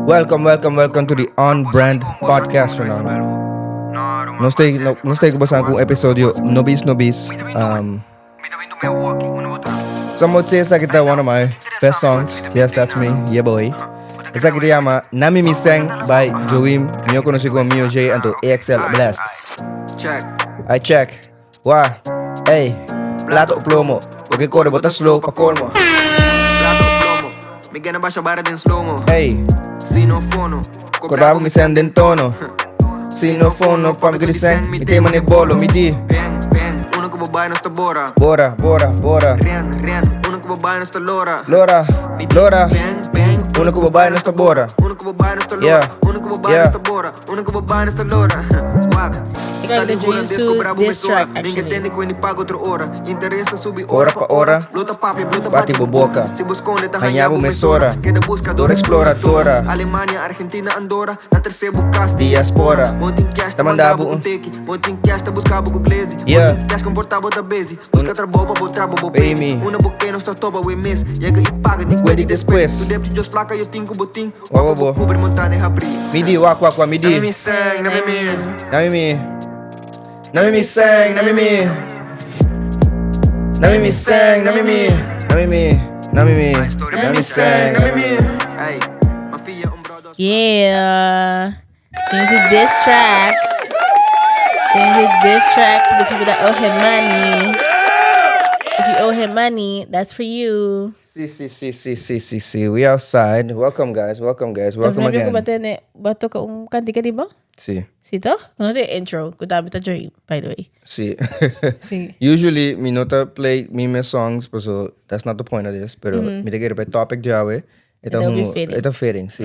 Welcome, welcome, welcome to the On Brand Podcast, Ronan. Nos ta no, nos ta ku un episodio nobis nobis. Some would say esaki ta one of my best songs. Yes, that's me. Yeah, boy. Esaki ta yama Nami Mi Seng by Joim, mihó konosí komo Mio J anto AXL Blast. Check. I check. Wa. Ey. Plata o plomo. Bo ke kore bo ta slow pa kolmo. Plata o plomo. Mi gana basha bara den slomo. Ey. Si no fono. Korda bo mi sèn den tono. Si no fono pa mi ku di sèn. Mi tema ne bolo mi di. Ben, ben. Uno ku bo bai nos ta bora. Bora, bora, bora. Ren, ren. Uno ku bo bai nos ta lora. Lora, Mi di. lora. Ben, ben. Uno ku bo bai nos ta bora. Uno ku bo bai nos ta lora. Yeah. Uno ku bo bai Yeah. nos ta bora. Uno ku bo bai nos ta lora. Wak. Ik like the Dream Suit diss track Ninguém actually. tende ku ni paga otro ora. Interes ta subi Ora pa ora. Blota papia, blota Bati bo boka. Si bo skonde ta Haña bo mesora. Keda buska Dor exploradora. Alemania, Argentina, Andorra. Na tercer bo kas Diaspora. Bon tin cash Ta ta manda manda bo bo un un teki. Bon tin cash ta buska bo ku glezi. Yeah. Bon tin cash komporta bo ta busy. Buska trabou pa bo trabo bo Pay pay me. me. Una bo ke nos ta topa we mis. Yega i paga ni Kue di despues. Tu dep ti jos plaka yo tin ku bo tin. Wa Wak bo pa bo bo. kubri montane habri. Mi di wak wak wak mi Nami di. mi seng, nami mi. Nami mi. Nami mi seng, nami mi. Nami mi seng, nami mi. Nami mi. Nami mi. Nami mi seng, nami mi. Ey, mafia un brodos. Yeah. There's a diss track. There's a diss track to the people that owe him money. If you owe him money, that's for you. Si, si, si, si, si, si, si. We outside. Welcome, guys. Welcome, guys. Welcome Welcome again. again. Ba toka un kantika di ba? Si, Si toch? No de intro. Ku dami ta dream, by the way. si. Si. Usually, mi no ta play mi mes songs, so that's not the point of this. Pero mi ta kere pa e topic djawe. E ta It'll be un- fitting. e ta fitting, si.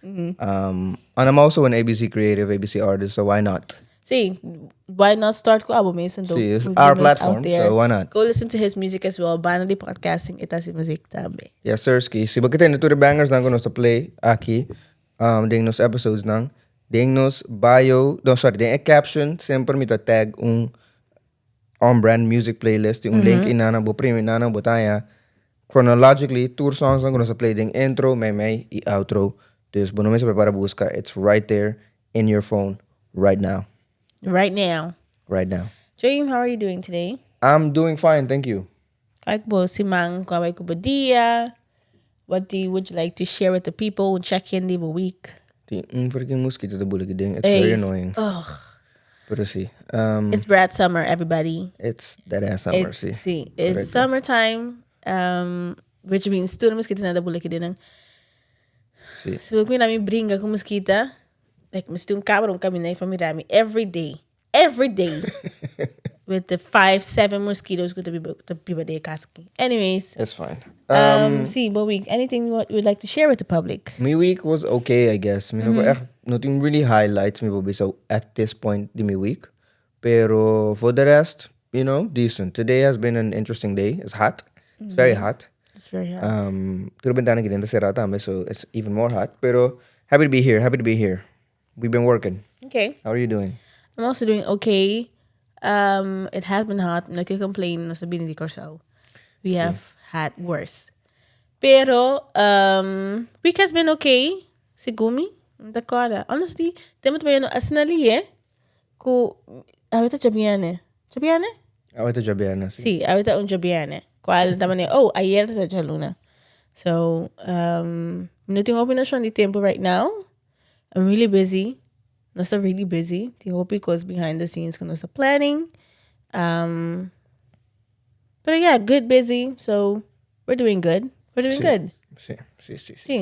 And I'm also an ABC creative, ABC artist, so why not? Si, why not start ku abo mes anto? Si, it's Ku our mes out platform, there. so why not? Go listen to his music as well. Banda di podcasting, e ta hasi music tambe. Yes, sir, ski. Si bo ke tende tur e bangers nan ku nos ta play aki, den nos episodes nan, den nos bio, no, sorry, den e caption semper mi ta tag un on-brand music playlist, tin un link inana, bo primi inana, bo ta haña chronologically tur songs nan ku nos ta play den intro, meimei i outro. Dus bo no mester prepara buska, it's right there in your phone right now. Right now. Right now. James, how are you doing today? I'm doing fine, thank you. Kijk bo siman kwa bai ku bo dia. What do you, would you like to share with the people and check in the week? Tin un freaking mosquito ta bula ki den. It's Ey. very annoying. Ugh. Pero si. It's Brad summer, everybody. It's that ass summer, It's, si. si, it's Correcto. summertime, which means tur mosquito nan ta bula ki den. Si. Si bo mira mi bringa ku mosquita, like mi tin un cabra un camina pa mira mi every day. Every day. With the 5, 7 mosquitoes ku ta biba, ta biba den e kas aki. Anyways. It's fine. Si, bo week. Anything you would like to share with the public? Mi week was okay, I guess. Mi no por echt, no tin really highlights mi por bisa at this point di mi week. Pero for the rest, decent. Today has been an interesting day. It's hot. It's very hot. It's very hot. Tur bentana aki den ta cerrado tambe, so it's even more hot. Pero happy to be here, happy to be here. We've been working. Okay. How are you doing? I'm also doing okay. It has been hot. No can complain. Nos ta bini di Kòrsou. We have had worse. Pero week has been okay. Segun mi. No ta kòrda. Honestly, tempo ta bayendo asina li, eh? Ku awe ta djabièrnè. Djabièrnè? Awe ta djabièrnè, si. Si, awe ta un djabièrnè. Kual ta manera, oh, ayer ta djaluna. So, mi no tin hopi noshon di tempo right now. I'm really busy. Nos ta really busy. Tin hopi kos behind the scenes ku nos ta planning. Pero yeah, good busy. So, we're doing good. We're doing Si. good. Si, si, si, si. Si.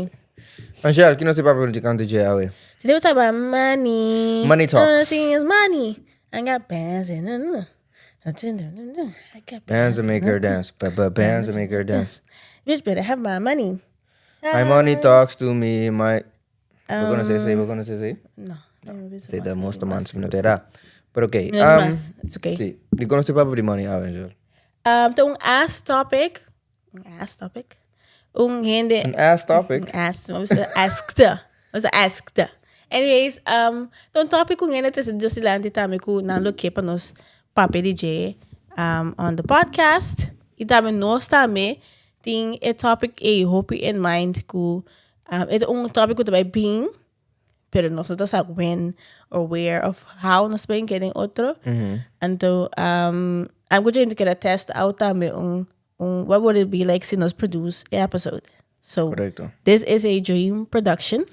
Angel, ki nos tin papia di kante dje awe? Today we talk about money. Money talks. All I see is money. I got bands in the I got Bands that make her dance. But bands that make her dance. Bitch better have my money. My money talks to me, my... Bo conoce esey? Bo conoce esey? No. No. Esey ta most man si mi no ta era. Pero ok. No ta mas. It's okay. Si. Di conoce papia di money awe, Angel? Ta un ass topic. Un ass topic. Un hende... Un ass topic? Un ass. Vamos a asked. Vamos a asked. Anyways, ta un topic ku hende trese Dios dilanti tambe ku nan lo ke pa nos papia di dje on the podcast. I tambe nos tambe tin e topic ei hopi in mind ku e ta un topic ku ta bai bin pero nos no ta sa when or where of how nos ta bin keda den otro. Anto I'm going to keda test out tambe un un what would it be like si nos produce e episode. So Correcto. this is a dream production.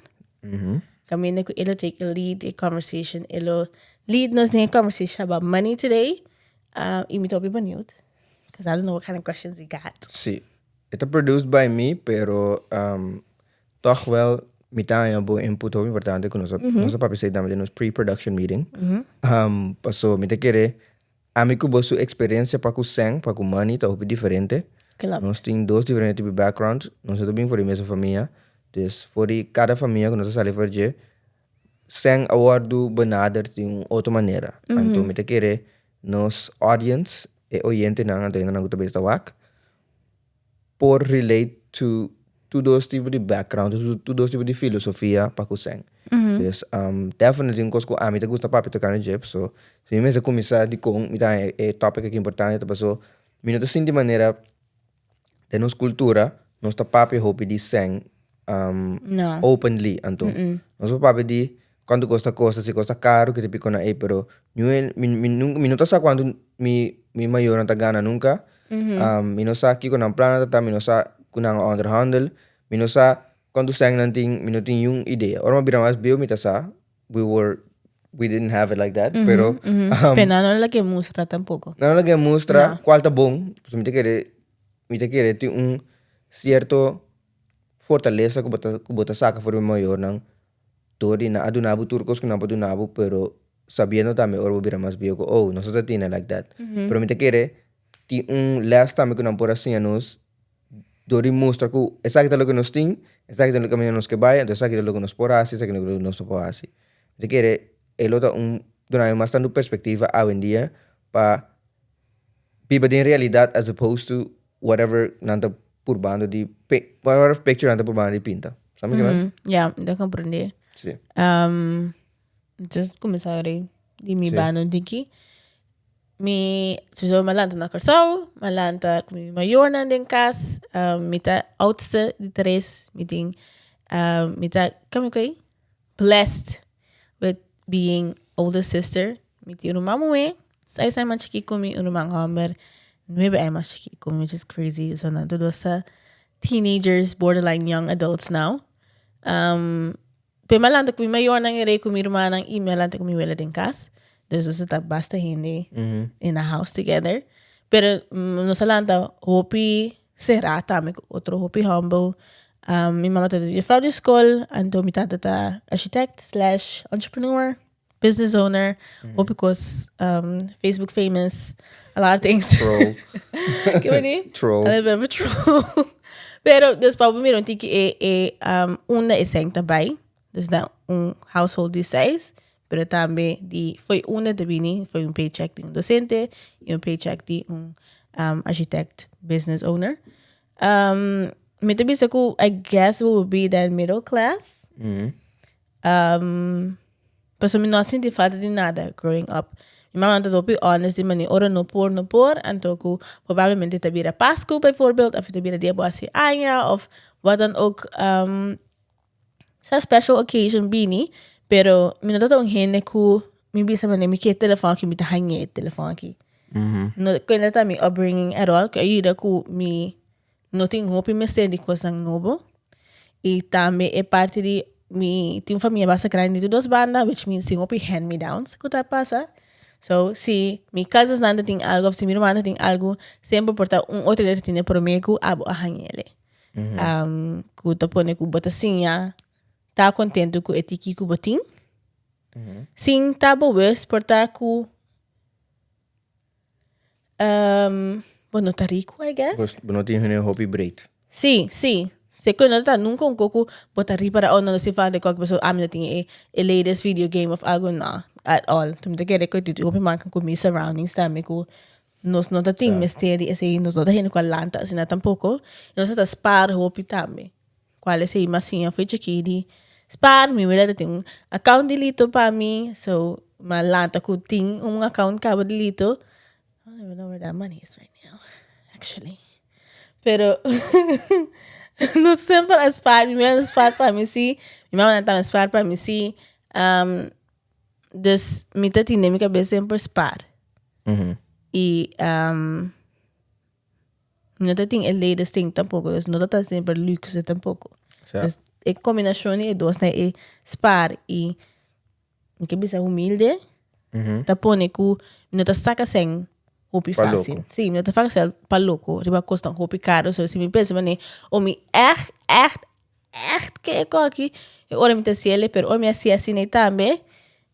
Caminda cu e lo take a lead e conversation. E lo lead nos den e conversation about money today. Y mi ta hopi benieuwd. Because I don't know what kind of questions you got. Sí. E ta produced by me, pero toch wel mi ta haña bo input hopi importante cu nos a, nos a papia esey tambe den nos pre-production meeting. Paso mi ta kere Ami ku bo su eksperensia pa ku sèn, pa ku money ta hopi diferente. Klopt. Nos tin dos diferente tipo di background. Nos no ta bin for di mesun famia. Dus for di kada famia ku nos a sali for dje, sèn a wòrdu benaderd di un otro manera. Anto mi ta kere nos audience, e oyentenan anto hendenan ku ta bes ta wak, por relate to tur dos tipo di background, tur dos tipo di filosofia pa ku sèn. Dus definitely un kos ku ami ta gusta papia tokante dje, paso si mi mester kuminsá dikon mi ta haña e topic aki importante ta paso mi no ta sinti manera den nos kultura nos ta papia hopi di sèn openly anto nos por papia di Cuanto kos ta kosta, si kos ta caro ke ta piko na ei, pero mi mi nunca mi no ta sa cuanto mi mi mayornan ta gana nunca. Mi no sa kiko nan plannan ta ta, mi no sa ku nan a onderhandel, mi no sa cuanto sèn nan tin, mi no tin niun idea. Ora mi a bira mas bieu mi ta sa, we were we didn't have it like that, pero Pero nan no lo ke mustra tampoco. Nan no lo ke mustra cual ta bon, pasobra mi ta kere mi ta kere tin un cierto fortalesa ku bo ta ku bo ta saka for di bo mayornan. Dor di nan a duna bo tur kos ku nan por duna bo, pero sabiendo tambe ora bo bira mas bieu ku oh, nos no ta tene like that. Pero mi ta kere tin un les tambe ku nan por a siña nos dor di mustra ku esaki ta loke nos tin, esaki ta loke nos ke bai, anto esaki ta loke nos por hasi, esaki ta loke nos no por hasi. Mi ta kere e lo ta un duna mi mas tantu perspektiva awendia pa biba den realidad as opposed to whatever nan ta purbando di whatever picture nan ta purbando di pinta. Sa mi kiman? Ya, mi ta comprende. Sí. Entonces kuminsá ori di mi Sí. bano diki. Mi sowieso mi a lanta na Kòrsou, mi a lanta ku mi mayornan den kas. Mi ta oudste di tres. Mi tin mi ta, kome ku ei? Blessed with being older sister. Mi tin un ruman muhé, seis aña mas chikí ku mi, un ruman hòmber nuebe aña mas chikí ku mi, which is crazy. So nan tur dos ta teenagers, borderline young adults now. Pero mi a lanta ku mi mayornan e rei ku mi rumannan i mi a lanta ku mi wela den kas. Dus nos ta basta hende in the house together. Pero nos a lanta hopi será tambe ku otro hopi humble. Mi mama ta juffrouw di skol, anto mi tata ta architect slash entrepreneur, business owner, hopi kos, Facebook famous, a lot of things. Troll. Ke bo di? Troll. A little bit of a troll. Pero dus pa bo mira un tiki e e unda e sèn ta bai, dus na un household di seis, pero tambe di fo'i unda ta bini, fo'i un paycheck di un docente y un paycheck di un architect business owner. Mi ta bisa ku I guess we would be that middle class. Pasobra mi no a sinti falta di nada growing up. Mi mama ta hopi honest di manera ora no por no por anto ku probablemente ta bira Pasku bijvoorbeeld of ta bira dia bo hasi aña of wat dan ook. Sa special occasion bini, pero mi no ta un hende ku mi bisa manera mi ke telefon aki mi ta haña e telefon aki. No kuenta ta mi upbringing at all ku a yuda ku mi no tin hopi mester di kosnan nobo. I tambe e parti di mi tin un famia basta grandi di tur dos banda which means tin hopi hand me downs ku ta pasa. So si mi cousins nan ta tin algu of si mi ruman ta tin algu semper por ta un otro hende ta tene prome ku abo a hañ'el. Ku ta pone ku bo ta siña ta kontentu ku e tiki ku bo tin. Sin ta bewust por ta ku bo no ta riku, I guess. Bo no tin hende hopi breed. Sí, sí. Se ku no ta nunka un koko bo ta ripara oh no no si falta kòke pasobra ami no tin e e latest video game of algo no at all. Mi ta kere ku tin hopi man ku mi surroundings tambe ku nos no ta tin mester di esei nos no ta hende ku a lanta asina tampoko y nos ta spaar hopi tambe. Kual esei mi a siña for chikí di spaar mi wela ta tin un account di lito pa mi so mi a lanta ku tin un account kaba di lito. I don't even know where that money is right now, actually. Pero no semper a spaar, mi mama a spaar pa mi sí, mi mama tambe a spaar pa mi sí. Um, dus mi ta tin den mi cabeza semper spaar. Y um, mi no ta tin e latest thing tampoco, dus no ta tan semper luxe tampoco. Ja. Dus e combinacion di e dos na e spaar y Mi ke bisa humilde, ta pone ku mi no ta saka sèn hopi Pa fásil. loko. Sí, mi no ta saka sèn pa loko riba kosnan hopi karo. So si mi pensa manera, oh mi ègt, ègt, ègt ke e kòki, e ora mi ta hasiel, pero ora mi hasi asina tambe,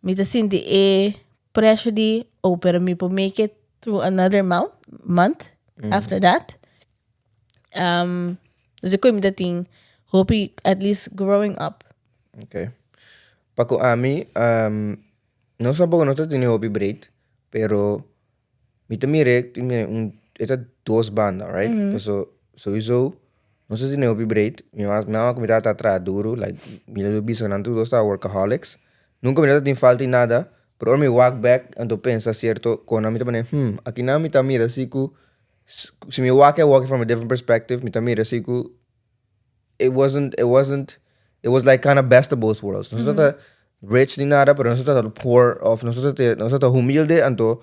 mi ta sinti e pressure di, oh pero mi por make it through another mouth, month after that. Dus e koe mi ta tin hopi at least growing up. Ok. Pa ku ami, nos tampoco no ta tene hopi breed, pero mi ta mira un e ta dos banda, right? Paso souiso nos ta tene hopi breed, mi mama ku mi tata a traha duru, like mi lo bisa nan tur dos ta workaholics, nunka mi no ta tin falta di nada, pero ora mi wak bek anto pensa sierto konan mi ta pone, hmm, akinan mi ta mira si ku si mi wak e awor from a different perspective mi ta mira si ku it wasn't it wasn't it was like kind of best of both worlds. Nos ta rich ni nada pero nos ta poor of nos ta nos ta humilde anto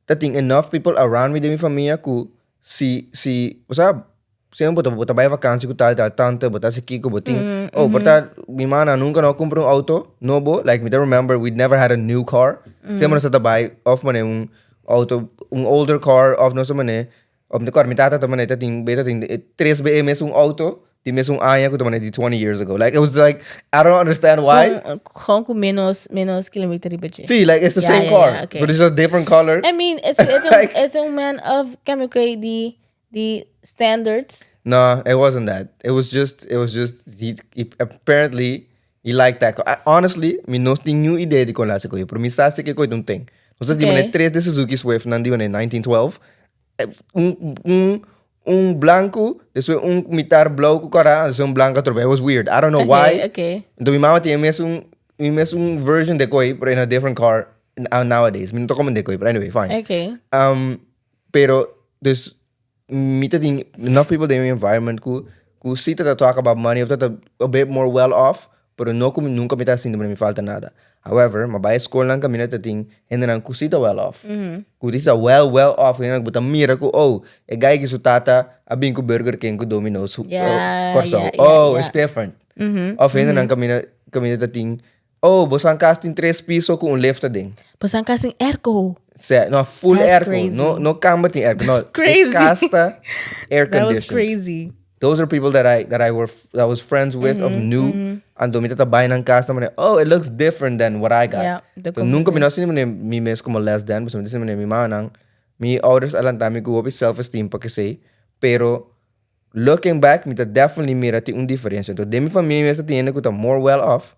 ta tin enough people around me den mi famia ku si si osea semper bo ta bo ta bai vakantie ku tal tal tante bo ta hasi kiko bo tin oh por ta mi mana nunka no a kumpra un auto nobo like mi ta remember we never had a new car semper nos ta bai of manera un auto un older car of nos ta manera Of mi ta kòrda mi tata ta manera ta tin ta tin tres be e mesun auto di mesun aña ku ta manera di 20 years ago. Like it was like I don't understand why. Gewoon, gewoon ku menos, menos kilometer riba dje. Sí, like it's the Ja, same ja, car, ja, okay. but it's a different color. I mean, it's, it's, een, Like- it's een man of chemical di, di standards. No, it wasn't that. It was just it was just he, he apparently he liked that car. I, honestly, mi no tin niun idea di kon lasi koe, pero mi sa si ke koe ta un thing. Nos ta di Okay. manera tres de Suzuki Swift nan di manera 1912. Un, un, un blanco, despues un mitar blauw cu cora, despues un blanco atrobe. It was weird. I don't know why. Okay. Entonces mi mama tiene mesun, mi mesun version de koi, pero in a different car nowadays. Mi no ta como de koi, but anyway, fine. Okay. Pero, dus, mi ta tin enough people den mi environment cu, cu si ta talk about money of ta ta a bit more well off, pero no cu mi nunca mi ta sinti mi falta nada. However, mi a bai scolnan caminda ta tin hendenan cu si ta well off. Cu si ta well well off, hendenan cu bo ta mira cu oh, e guy aki su tata a bin cu Burger King cu Domino's Corsou. Oh, it's different. Of hendenan caminda caminda ta tin oh, bo san cas tin tres piso cu un lift aden. Bo san cas tin airco. Se, no, full That's airco. crazy. No, no camber tin airco. No, That's crazy. e cas ta air That was conditioned. crazy. Those are people that I that I were that I was friends with of knew. Anto mi tata bai nan cas ta manera, oh, it looks different than what I got. Yeah, the So nunca mi no sinti manera mi mes como less than, pasobra mi ta sinti manera mi mamanan, mi ouders a lanta mi cu hopi self esteem pa kesey, pero looking back mi ta definitely mira tin un diferencia. Anto den mi famia mi mes ta tin hende cu ta more well off,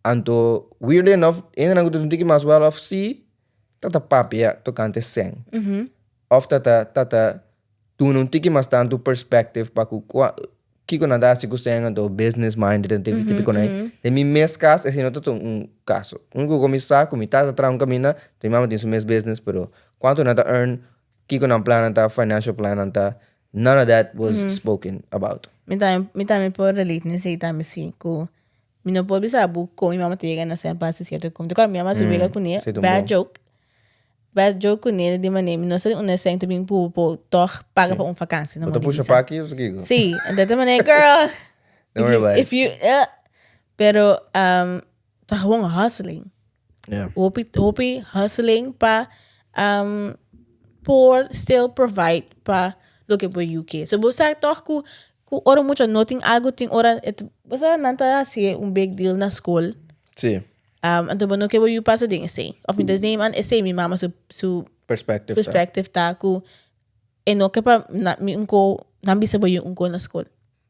anto weirdly enough hendenan cu ta un tiki mas well off si ta ta papia tocante sèn. Of ta ta ta ta duna un tiki mas tantu perspective pa ku kua kiko nan ta hasi ku sèn anto business minded en típico nan. Den mi mes kas esei no ta un kaso. Un ku mi sa ku mi tata traha un kaminda, mi mama tin su mes business pero kuantu nan ta earn, kiko nan plannan ta, financial plannan ta, none of that was spoken about. Mi tambe mi tambe por relate na esei tambe si ku mi no por bisa bo kon mi mama ta yega na sèn pa hasi sierto kos. Mi ta kòrda mi mama a hasi wega kuné, esei ta un bad bon. joke. Bad joke kuné di manera mi no sa di unda sèn ta bin ku bo tòg paga pa un vakansi. Bo ta pusha paki of kiko? Si, en dat manera girl. Don't worry about it. If you, pero ta gewoon hustling. Yeah. Hopi, hopi hustling pa por still provide pa loke bo yu ke. So bo sa tòg ku ku ora mucha no tin algu tin ora et bo sa nan ta hasi un big deal na skol. Si. Anto bo no ke bo yu pasa den esei. Of mi ta neem aan esei mi mama su su Perspective ta. perspective ta ku e no ke pa na mi un ko nan bisa bo yu un ko na skol.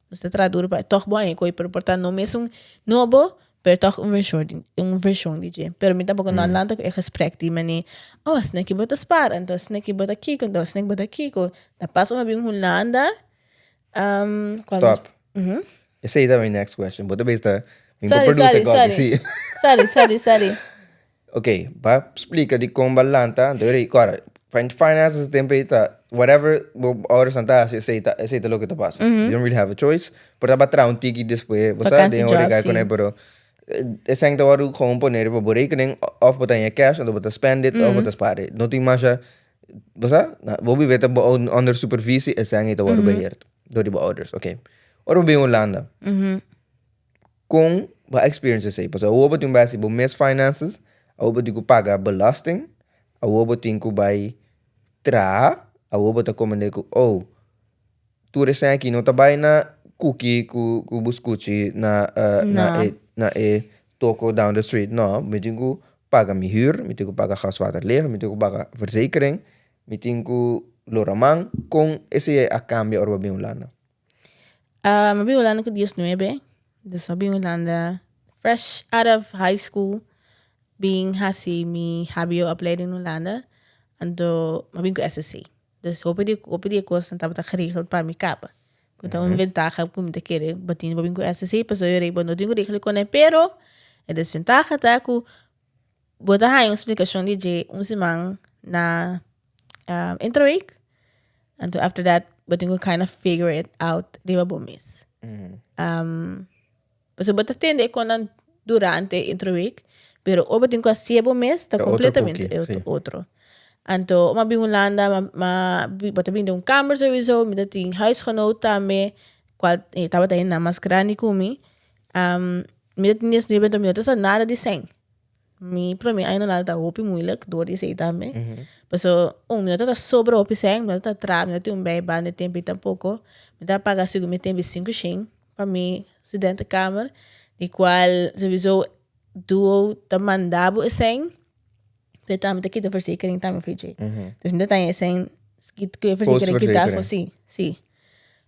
Nos ta traha duro pa tòg bo haña koi, pero por ta no mesun nobo, pero tòg un vershon di un vershon di dje. Pero mi tampoko no a lanta ku e gesprek di manera, oh asina ki bo ta spara, anto asina ki bo ta kiko, anto asina ki bo ta kiko. Ta pas ora mi a bin Hulanda, kual nos. Stop. Esei ta mi next question. Bo ta bisa ta mi por Sorry, produce sorry, e koki, sorry. si. Sorry, sorry, sorry. Ok, ba splika di kon ba lanta, anto eri, kòrda, finances tempu ei ta whatever bo ouders nan ta hasi esei ta esei ta loke ta pasa. You don't really have a choice. Por ta ba traha un tiki despues, bo sa, Vakantie den job, horeca sí. kuné, pero esei ta wòrdu gewoon pone riba bo rekening òf bo ta haña cash anto bo ta spend it òf bo ta spaar it. No tin masha, bo sa, bo biba ta under supervisie esei ta wòrdu beheerd dor di bo ouders. Ok, ora bo bin Hulanda. Kon bo a experience esei? Pasobra awor bo tin ku bai hasi bo mes finances, awor bo tin ku paga belasting, awor bo tin ku bai traha, awor bo ta komprende ku oh, tur esei aki no ta bai na kuki ku ku buskuchi na na e na e toko down the street, no, mi tin ku paga mi huur, mi tin ku paga gas, water, licht, mi tin ku paga verzekering, mi tin ku lora man. Kon esei a kambia ora bo a bin Hulanda? Mi a bin Hulanda ku diesnuebe, dus mi a bin Hulanda fresh out of high school bin hasi mi hbo opleiding na Hulanda, anto mi a bin ku SSC. Dus hopi di hopi di e kosnan tabata geregeld pa mi kaba, ku ta un ventaha ku mi ta kere bo tin bo bin ku SSC pasobra yo rei bo no tin ku regla kuné, pero e desventaha ta ku bo ta haña un splikashon di dje un siman na interweek, anto after that bo tin ku kind of figure it out riba bo mes. Pasobra bo ta tende e konan durante interweek, pero ora bo tin ku hasié bo mes ta Ta otro kompletamente kuki, sí. otro. Anto ora mi a bin Hulanda mi a bo ta bin den un kamer souiso, mi ta tin huisgenoot tambe, kual tabata hende mas grandi ku mi. Mi ta tin diesnuebe anto mi no ta sa nada di sèn. Mi prome aña na ta hopi moeilijk door di esei tambe. Paso un mi no ta sobra hopi sèn, mi no ta traha, mi no tin un bijbaan den tempo tampoko. Mi ta paga segun mi tempo 500 pa mi studentenkamer, di kual souiso duo ta manda bo e sèn, pero tambe ta kita verzekering tambe for dje. Dus mi ta taña e sèn ku e verzekering kita afo, si, si.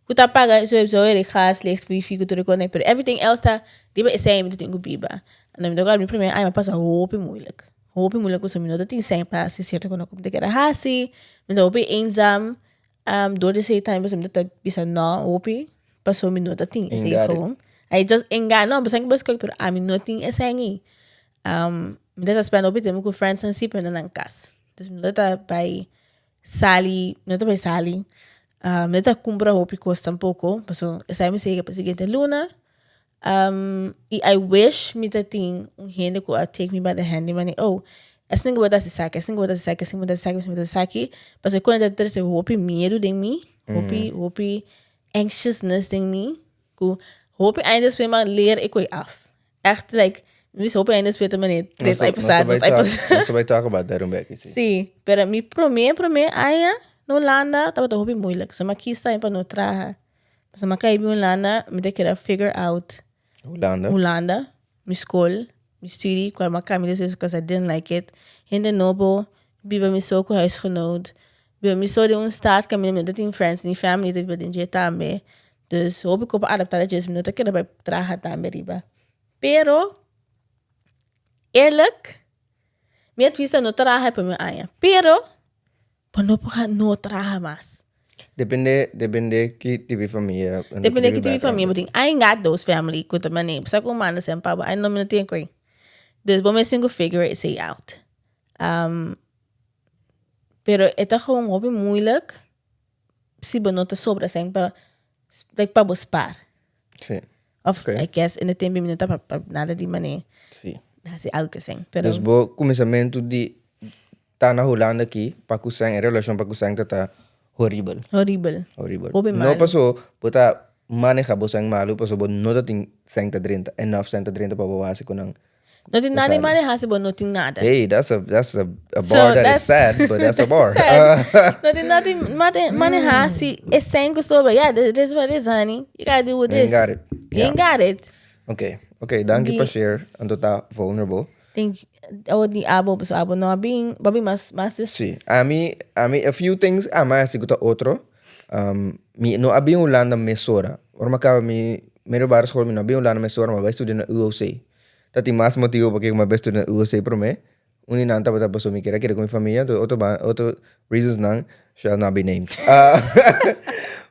Ku ta paga sowieso e gas, licht, wifi ku tur e kos, pero everything else ta riba esei mi ta tin ku biba. Anto mi ta kòrda mi promé aña mi a pasa hopi moeilijk, hopi moeilijk pasobra mi no ta tin sèn pa hasi sierto kos ku mi ta kere hasi, mi ta hopi eenzaam dor di esei tambe pasobra mi ta bisa no hopi pasobra mi no ta tin esei gewoon. I just ain't got no, pasobra ku pero ami no tin esei ei. Mi ta spend hopi tempu ku friends nan si pero no nan kas. Dus mi no ta bai Sali, no ta bai sali. No ta kumpra hopi kos tampoko, paso esei mi sega pa siguiente luna. I I wish mi ta tin un hende ku a take me by the hand i mane, oh, esnan ku bo ta hasi esaki, esnan ku bo ta hasi esaki, esnan ku bo ta hasi esaki, esnan ku bo ta hasi esaki. Pasobra e kos ta trese hopi miedu den mi, hopi, hopi anxiousness den mi, ku hopi aña despues mi a leer e koi af. Echt like, mi bisa hopi aña despues ta mane tres aña pasá, dos aña pasá. Nos ta bai talk about that un beki, si. Sí, pero mi promé, promé aña na Hulanda tabata hopi moeilijk. So mi a kies tambe pa no traha. Pasobra mi a kai bin Hulanda, mi ta kere figure out Hulanda. Hulanda, mi skol, mi studie, kual mi a kambia despues because I didn't like it. Hende nobo, biba mi so ku huisgenoot, biba mi so den un stad kaminda mi no ta tin friends ni family ta biba den dje tambe. Dus hopi ku por adaptá dje mi no ta kere bai traha tambe riba. Pero eerlijk, mi advies ta no traha e prome aña. Pero bo no por no traha mas. Depende, depende ki tipo di famia. Depende ki tipo di famia bo tin. I ain't got those family ku ta mane, sa ku manda sèn pa bo, ai no mi no tin koi. Dus bo mes tin ku figure esei out. Pero e ta gewoon hopi moeilijk si bo no ta sobra sèn pa like pa bo spaar. Sí. Of Okay. I guess in de tempo mi no ta pa, pa nada di manera Sí. hasi algo sèn. Pero Dus bo kuminsamentu di ta na Hulanda aki pa ku sèn, e relashon pa ku sèn ta ta horibel. horibel. Horibel. Hopi No malu. paso bo ta maneha bo sèn malu, paso bo no ta tin sèn ta drenta, enough sèn ta drenta pa bo hasi ku nan. No tin nada di maneha si bo no tin nada. Hey, that's a that's a, a bar So that is that's sad, but that's a bar. sad. No tin nada di mate- maneha si e sèn ku sobra. Yeah, this is what it is, honey. You gotta deal with You ain't this. got it. You ain't got it. Okay, okay, danki pa Di- share. Anto ta vulnerable. Think awor di abo, pasobra abo no a bin, bo a bin mas mas Sí, despues. ami, ami a few things ama hasi ku ta otro. Mi no a bin Hulanda mesora. Ora mi a kaba mi middelbare school mi no a bin Hulanda mesora, mi a bai studia na UOC. Ta tin mas motibu pakiko mi a bai studia na UOC promé. Un di nan tabata pasobra mi kier a keda ku mi famia, anto otro ba otro reasons nan shall not be named.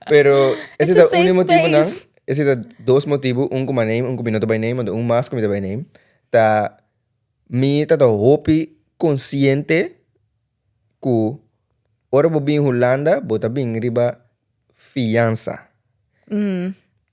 Pero It's esei a ta un di safe motibunan, space. esei ta dos motibu, un ku mi a name, un ku mi no ta bai name, anto un mas ku mi ta bai name, ta mi ta ta hopi konsiente ku ora bo bin Hulanda bo ta bin riba fiansa.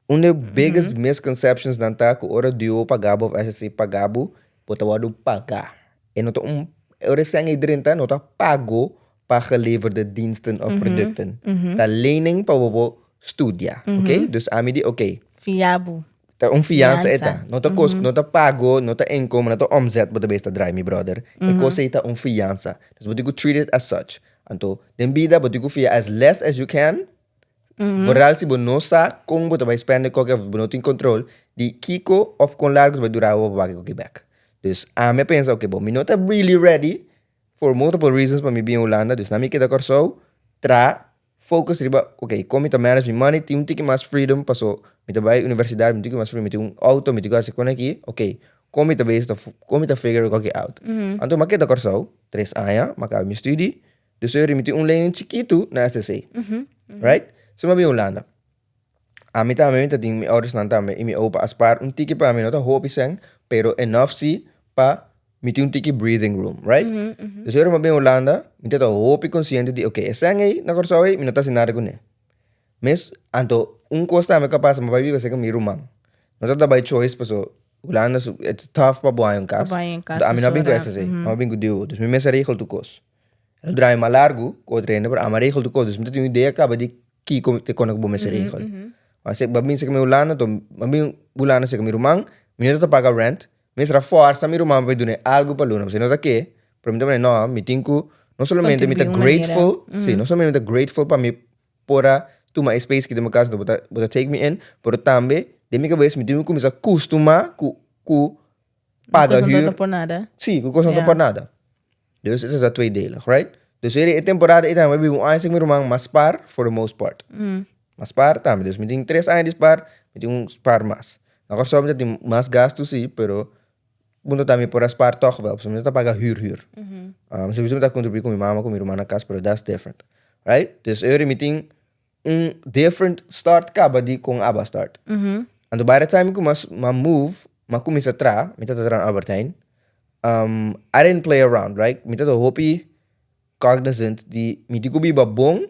Un di e biggest misconceptions nan ta ku ora duo paga bo of SSC paga bo, bo ta wòrdu pagá. E no ta un, ora e sèn ei drenta no ta pago pa geleverde diensten of producten. Ta lening pa bo por studia, oké? Dus ami di oké. Fia bo. Ta un fiansa e ta. No ta kos, no ta pago, no ta inkomen, no ta omzet bo ta bes ta draai mi brother. E kos ei ta un fiansa. Dus bo tin ku treat it as such. Anto den bida bo tin ku fia as less as you can, vooral si bo no sa kon bo ta bai spende koke of bo no tin control di kiko of kon largu ta bai dura bo pa paga e koke bek. Dus ami a pensa oke bo mi no ta really ready for multiple reasons pa mi bin Hulanda, dus na mi keda Kòrsou tra Focus riba, ok, kon mi ta manage mi money, tin un tiki mas freedom paso mi ta bai universidad, mi tin mas freedom, mi tin un auto, mi tin ku hasi kon aki, ok, kon mi ta bezig ta, kon mi ta figure esaki out. Anto mi a keda Kòrsou tres aña, mi a kaba mi studi, dus mi tin un lening chikitu na SSC, right? So mi a bin Hulanda. Ami tambe mi ta tin mi oudersnan tambe i mi opa a spaar un tiki pa mi, no ta hopi sèn, pero enough si pa mi tin un tiki breathing room, right? Dus ora mi a bin Hulanda, mi ta ta hopi konsiente di oke, e sèn ei na Kòrsou ei, mi no ta hasi nada kuné. Mes, anto un kos tambe ku a pasa, mi a bai biba serka mi ruman. No tabata by choice paso Hulanda su, it's tough pa bo haña un kas. Pa bo haña un kas, Anto ami no a bin ku pasobra, SSA, mi a bin ku duo. Dus mi mes a regel tur kos. E lo draai mas largu ku otro hende, pero ami a regel tur kos. Dus mi ta tin un idea kaba di kiko te kona ku bo mester regel. Ma se bo a bin serka mi Hulanda, anto mi a bin Hulanda serka mi ruman, mi no tabata paga rent, Mi mester a forsa mi ruman pa mi dun'é algu pa luna, pasobra no ta ke, pero mi ta manera, no, mi tin ku, no solamente mi ta Contribuí un manera. grateful, sí, no solamente mi ta grateful pa mi por a tuma e space aki den mi kas, bo ta bo ta take me in, pero tambe den mi kabes mi tin ku kuminsá kustumá ku ku paga Ku kos no huur. ta por nada. Sí, ku kos no ta Ja. por nada. Dus esei ta tweedelig, right? Dus e temporada ei tambe mi biba un aña sin mi ruman, m'a spaar for the most part. M'a spaar tambe, dus mi tin tres aña di spaar, mi tin un spaar mas. Na Kòrsou mi ta tin mas gastu si, pero punto ta mi por a spaar tòg wèl, pasobra mi no ta paga hür hür. Sowieso mi ta kontribuí ku mi mama ku mi ruman na kas, pero that's different, right? Dus e ora mi tin un different start kaba di kon aba start. Anto by the time ku m'a move, m'a kuminsá traha, mi tabata traha na Albert Heijn, I didn't play around, right? Mi tabata hopi cognizant di mi tin ku biba bon,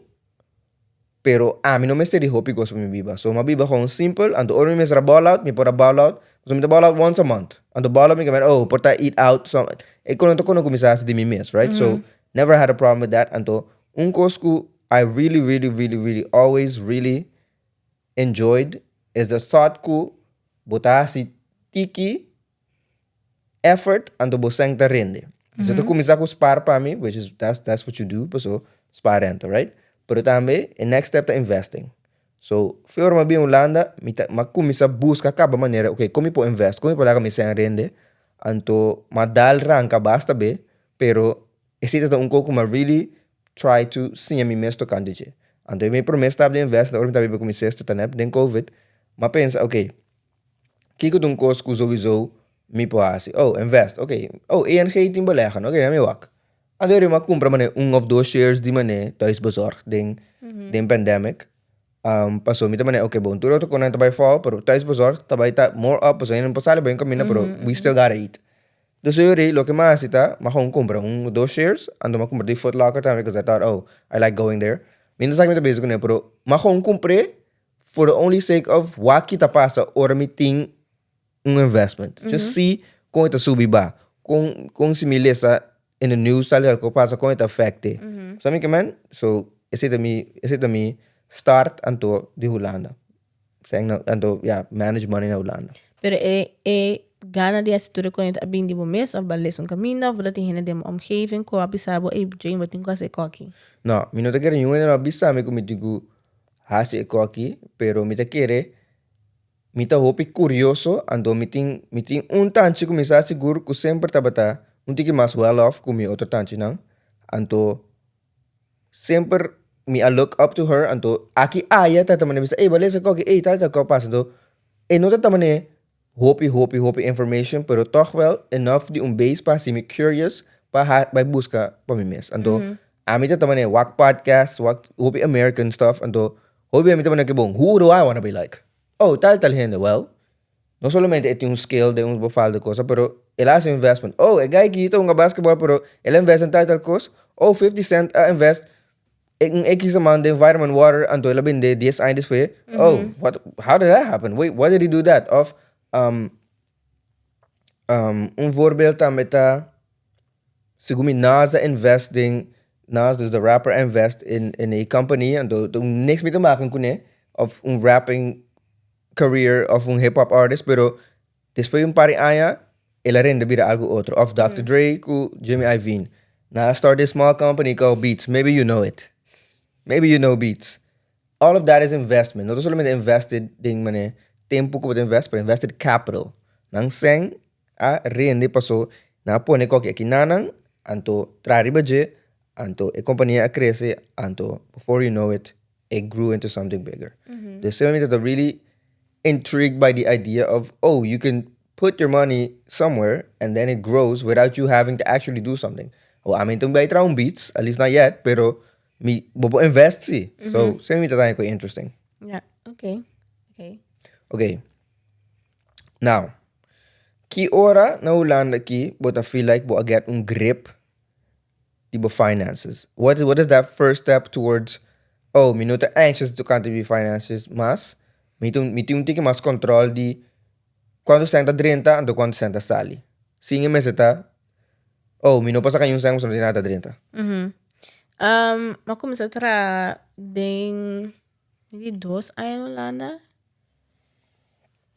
pero ami no mester di hopi kos pa mi biba. So mi a biba gewoon simpel, anto ora mi mester a ball out, mi por a ball out, pasobra mi ta ball out once a month. Anto ball out mi ke mester, oh, por ta eat out, so e kono ta kono kuminsá hasi di mi mes, right? So never had a problem with that. Anto un kos ku I really, really, really, really always really enjoyed is the thought ku bo ta hasi tiki effort anto bo sèn ta rende. Bo ta kuminsá ku spaar pa mi, which is that's that's what you do, paso spaar renta, right? Pero tambe e next step ta investing. So, fe ora mi a bin Hulanda, mi ta mi a kuminsá buska kaba manera, okay, kon mi por invest, kon mi por laga mi sèn rende? Anto mi a dal ranka basta be, pero esei ta un kos ku mi a really try to siña mi mes tokante dje. Anto mi promé stap di invest ora mi ta biba ku mi sister ta nèt den covid, mi a pensa, okay, Kiko ta un kos ku souiso mi por hasi? Oh, invest, ok. Oh, ING tin beleggen, ok, mi wak. Anto mi a kumpra manera un of dos shares di manera thuisbezorgd den den pandemic. Pasobra mi ta manera, ok, bon, tur otro konan ta bai fall, pero thuisbezorgd ta bai ta more up, pasobra hende no por sali bai un kaminda, pero we still gotta eat. Dus e ora loke mi a hasi ta, mi a gewoon kumpra un of dos shares, anto mi a kumpra di Foot Locker tambe, because I thought, oh, I like going there. Mi no sa ke mi ta bezig kuné, pero mi a gewoon kumpr'é for the only sake of wak ta pasa ora mi tin un investment. Just see kon e ta subi ba. Kon, kon si mi lesa in the news tal y tal pasa, kon e ta affecte. Sa mi ke men? So, esei ta mi, esei ta mi start anto di Hulanda. Seng na, anto, ya, manage money na Hulanda. Pero e, e gana di hasi tur e kon a bin di bo mes of bo a lesa un kaminda of bo ta tin hende den bo omgeving ku a bisa bo, ey Jane bo tin ku hasi e koki. No, mi no ta kere niun hende no a bisa mi ku mi tin ku hasi e koki, pero mi ta kere mi ta hopi kurioso, anto mi tin mi tin un tanchi ku mi sa sigur ku semper tabata un tiki mas well off ku mi otro tanchinan, anto semper. Mi a look up to her, anto aki aya ta ta mane bisa, ey, balesa koki, ey, tal tal ko pasa. Anto e no ta ta mane hopi, hopi, hopi information, pero toch wel enough di un base pa hasi mi curious pa ha bai buska pa mi mes. Anto ami ta ta mane wak podcast, wak hopi American stuff, anto hopi bia mi ta mane, okay bon, who do I wanna be like? Oh, tal tal hende. Well, no solamente e tin un skill den un bepaalde cosa, pero el a haci un investment. Oh, e guy aki ta hunga basketball, pero el a invest den tal tal cos. Oh, 50 Cent a invest un X amount den vitamin water, anto el a bende 10 aña despues. Oh, what, how did that happen? Wait, why did he do that? Of, un voorbeeld tambe ta, segun mi Nas a invest den, Nas, dus de rapper, a invest in a company, anto niks mee te maken kuné, of un rapping career of un hip hop artist, pero despues di un par di aña el a rende bira algo otro. Of Dr. Dre ku Jimmy Iovine. Nan a start this small company called Beats. Maybe you know it. Maybe you know Beats. All of that is investment. No ta solamente invested den mane tempo ku bo ta invest, pero invested capital. Nan sèn a rende paso nan a pone koki aki nanan, anto traha riba dje, anto e kompania a krese, anto before you know it, it grew into something bigger. Dus seme mi ta really intrigued by the idea of, oh, you can put your money somewhere and then it grows without you having to actually do something. Oh, ami no bay traha un Beats, at least not yet, pero mi bo por invest si. So, seme mi ta ta interesting. Ja, okay. Okay. Now, ki ora na Hulanda ki bo ta feel like bo a get un grip di bo finances? What is that first step towards, oh, mi no ta anxious tocante mi finances, mas mi tin un tiki mas control di cuanto cent ta drenta anto cuanto cent ta sali? Sin e mester ta, oh, mi no por saca ni un cent pasobra no tin nada ta drenta. M'a cuminsa traha den di 2 aña na Hulanda.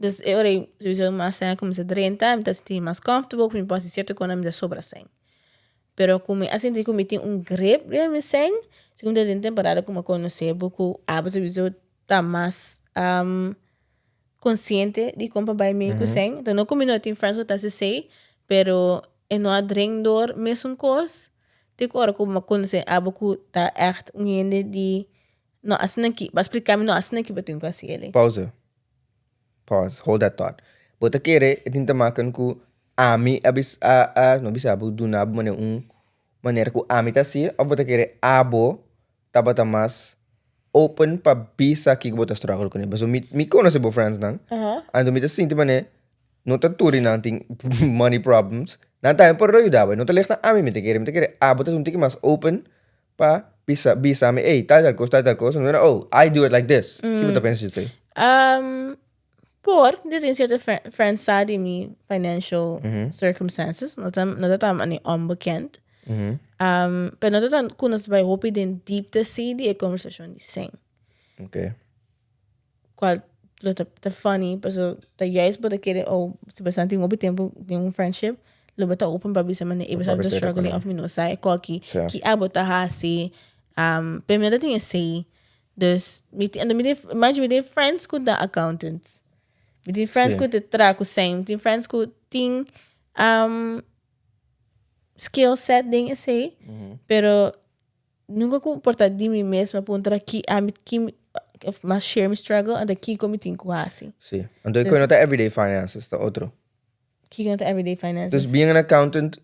Dus e ora ei sowieso mas cen a cuminsa drenta, mi ta sinti mas comfortable, ku mi por hasi cierto cosnan mi ta sobra cen. Pero ku mi a sinti ku mi tin un grip riba mi cen, si ku mi ta den temporada ku mi a conoce bo ku abo sowieso ta mas consciente di kon pa bai mi ku cen. Enton no ku mi no tin friends ku ta hasi esei, pero e no a drink door mesun kos te ku ora ku mi a conoce abo ku ta echt un hende di no asina aki, bo a splika mi no asina aki bo tin ku hasi elei. Pauze. Pause. Hold that thought. Bo ta kere e tin te maken ku ami a bis a a no bisa bo duna bo manera un manera ku ami ta hasi of bo ta kere abo tabata mas open pa bisa kiko bo ta struggle kuné? Pasobra mi konosé bo friends nan, anto mi ta sinti manera no ta tur di nan tin money problems. Nan tambe por yuda bo. No ta legt na ami mi ta kere. Mi ta kere abo ta un tiki mas open pa bisa mi, "Ey, tal tal kos, tal tal kos." No, "Oh, I do it like this." Kiko bo ta pensa esei? Por, di tin cierto friends sa di mi financial circumstances, no ta tan mane onbekend. Pero no ta tan ku nos bai hopi den diepte si di e conversacion di sèn. Cual lo ta funny, paso ta juist bo ta kere, oh, si bo tin hopi tempo den un friendship, lo bo ta open pa bisa mane, "Ey, bo sa mi ta struggling," of "Mi no sa e koki, ki abo ta hasi?" Pero mi no ta tin esei. Dus, mi tin, mi tin, imagine mi tin friends ku ta accountants. Mi tin friends ku ta traha ku sèn. Mi tin friends ku tin skill set den esei. Pero nunca ku por ta di mi mes mi a puntra ki ami ki of mas share mi struggle anto kiko mi tin ku hasi. Sí. Anto e no ta everyday finances, ta otro. Kiko no ta everyday finances? Dus being an accountant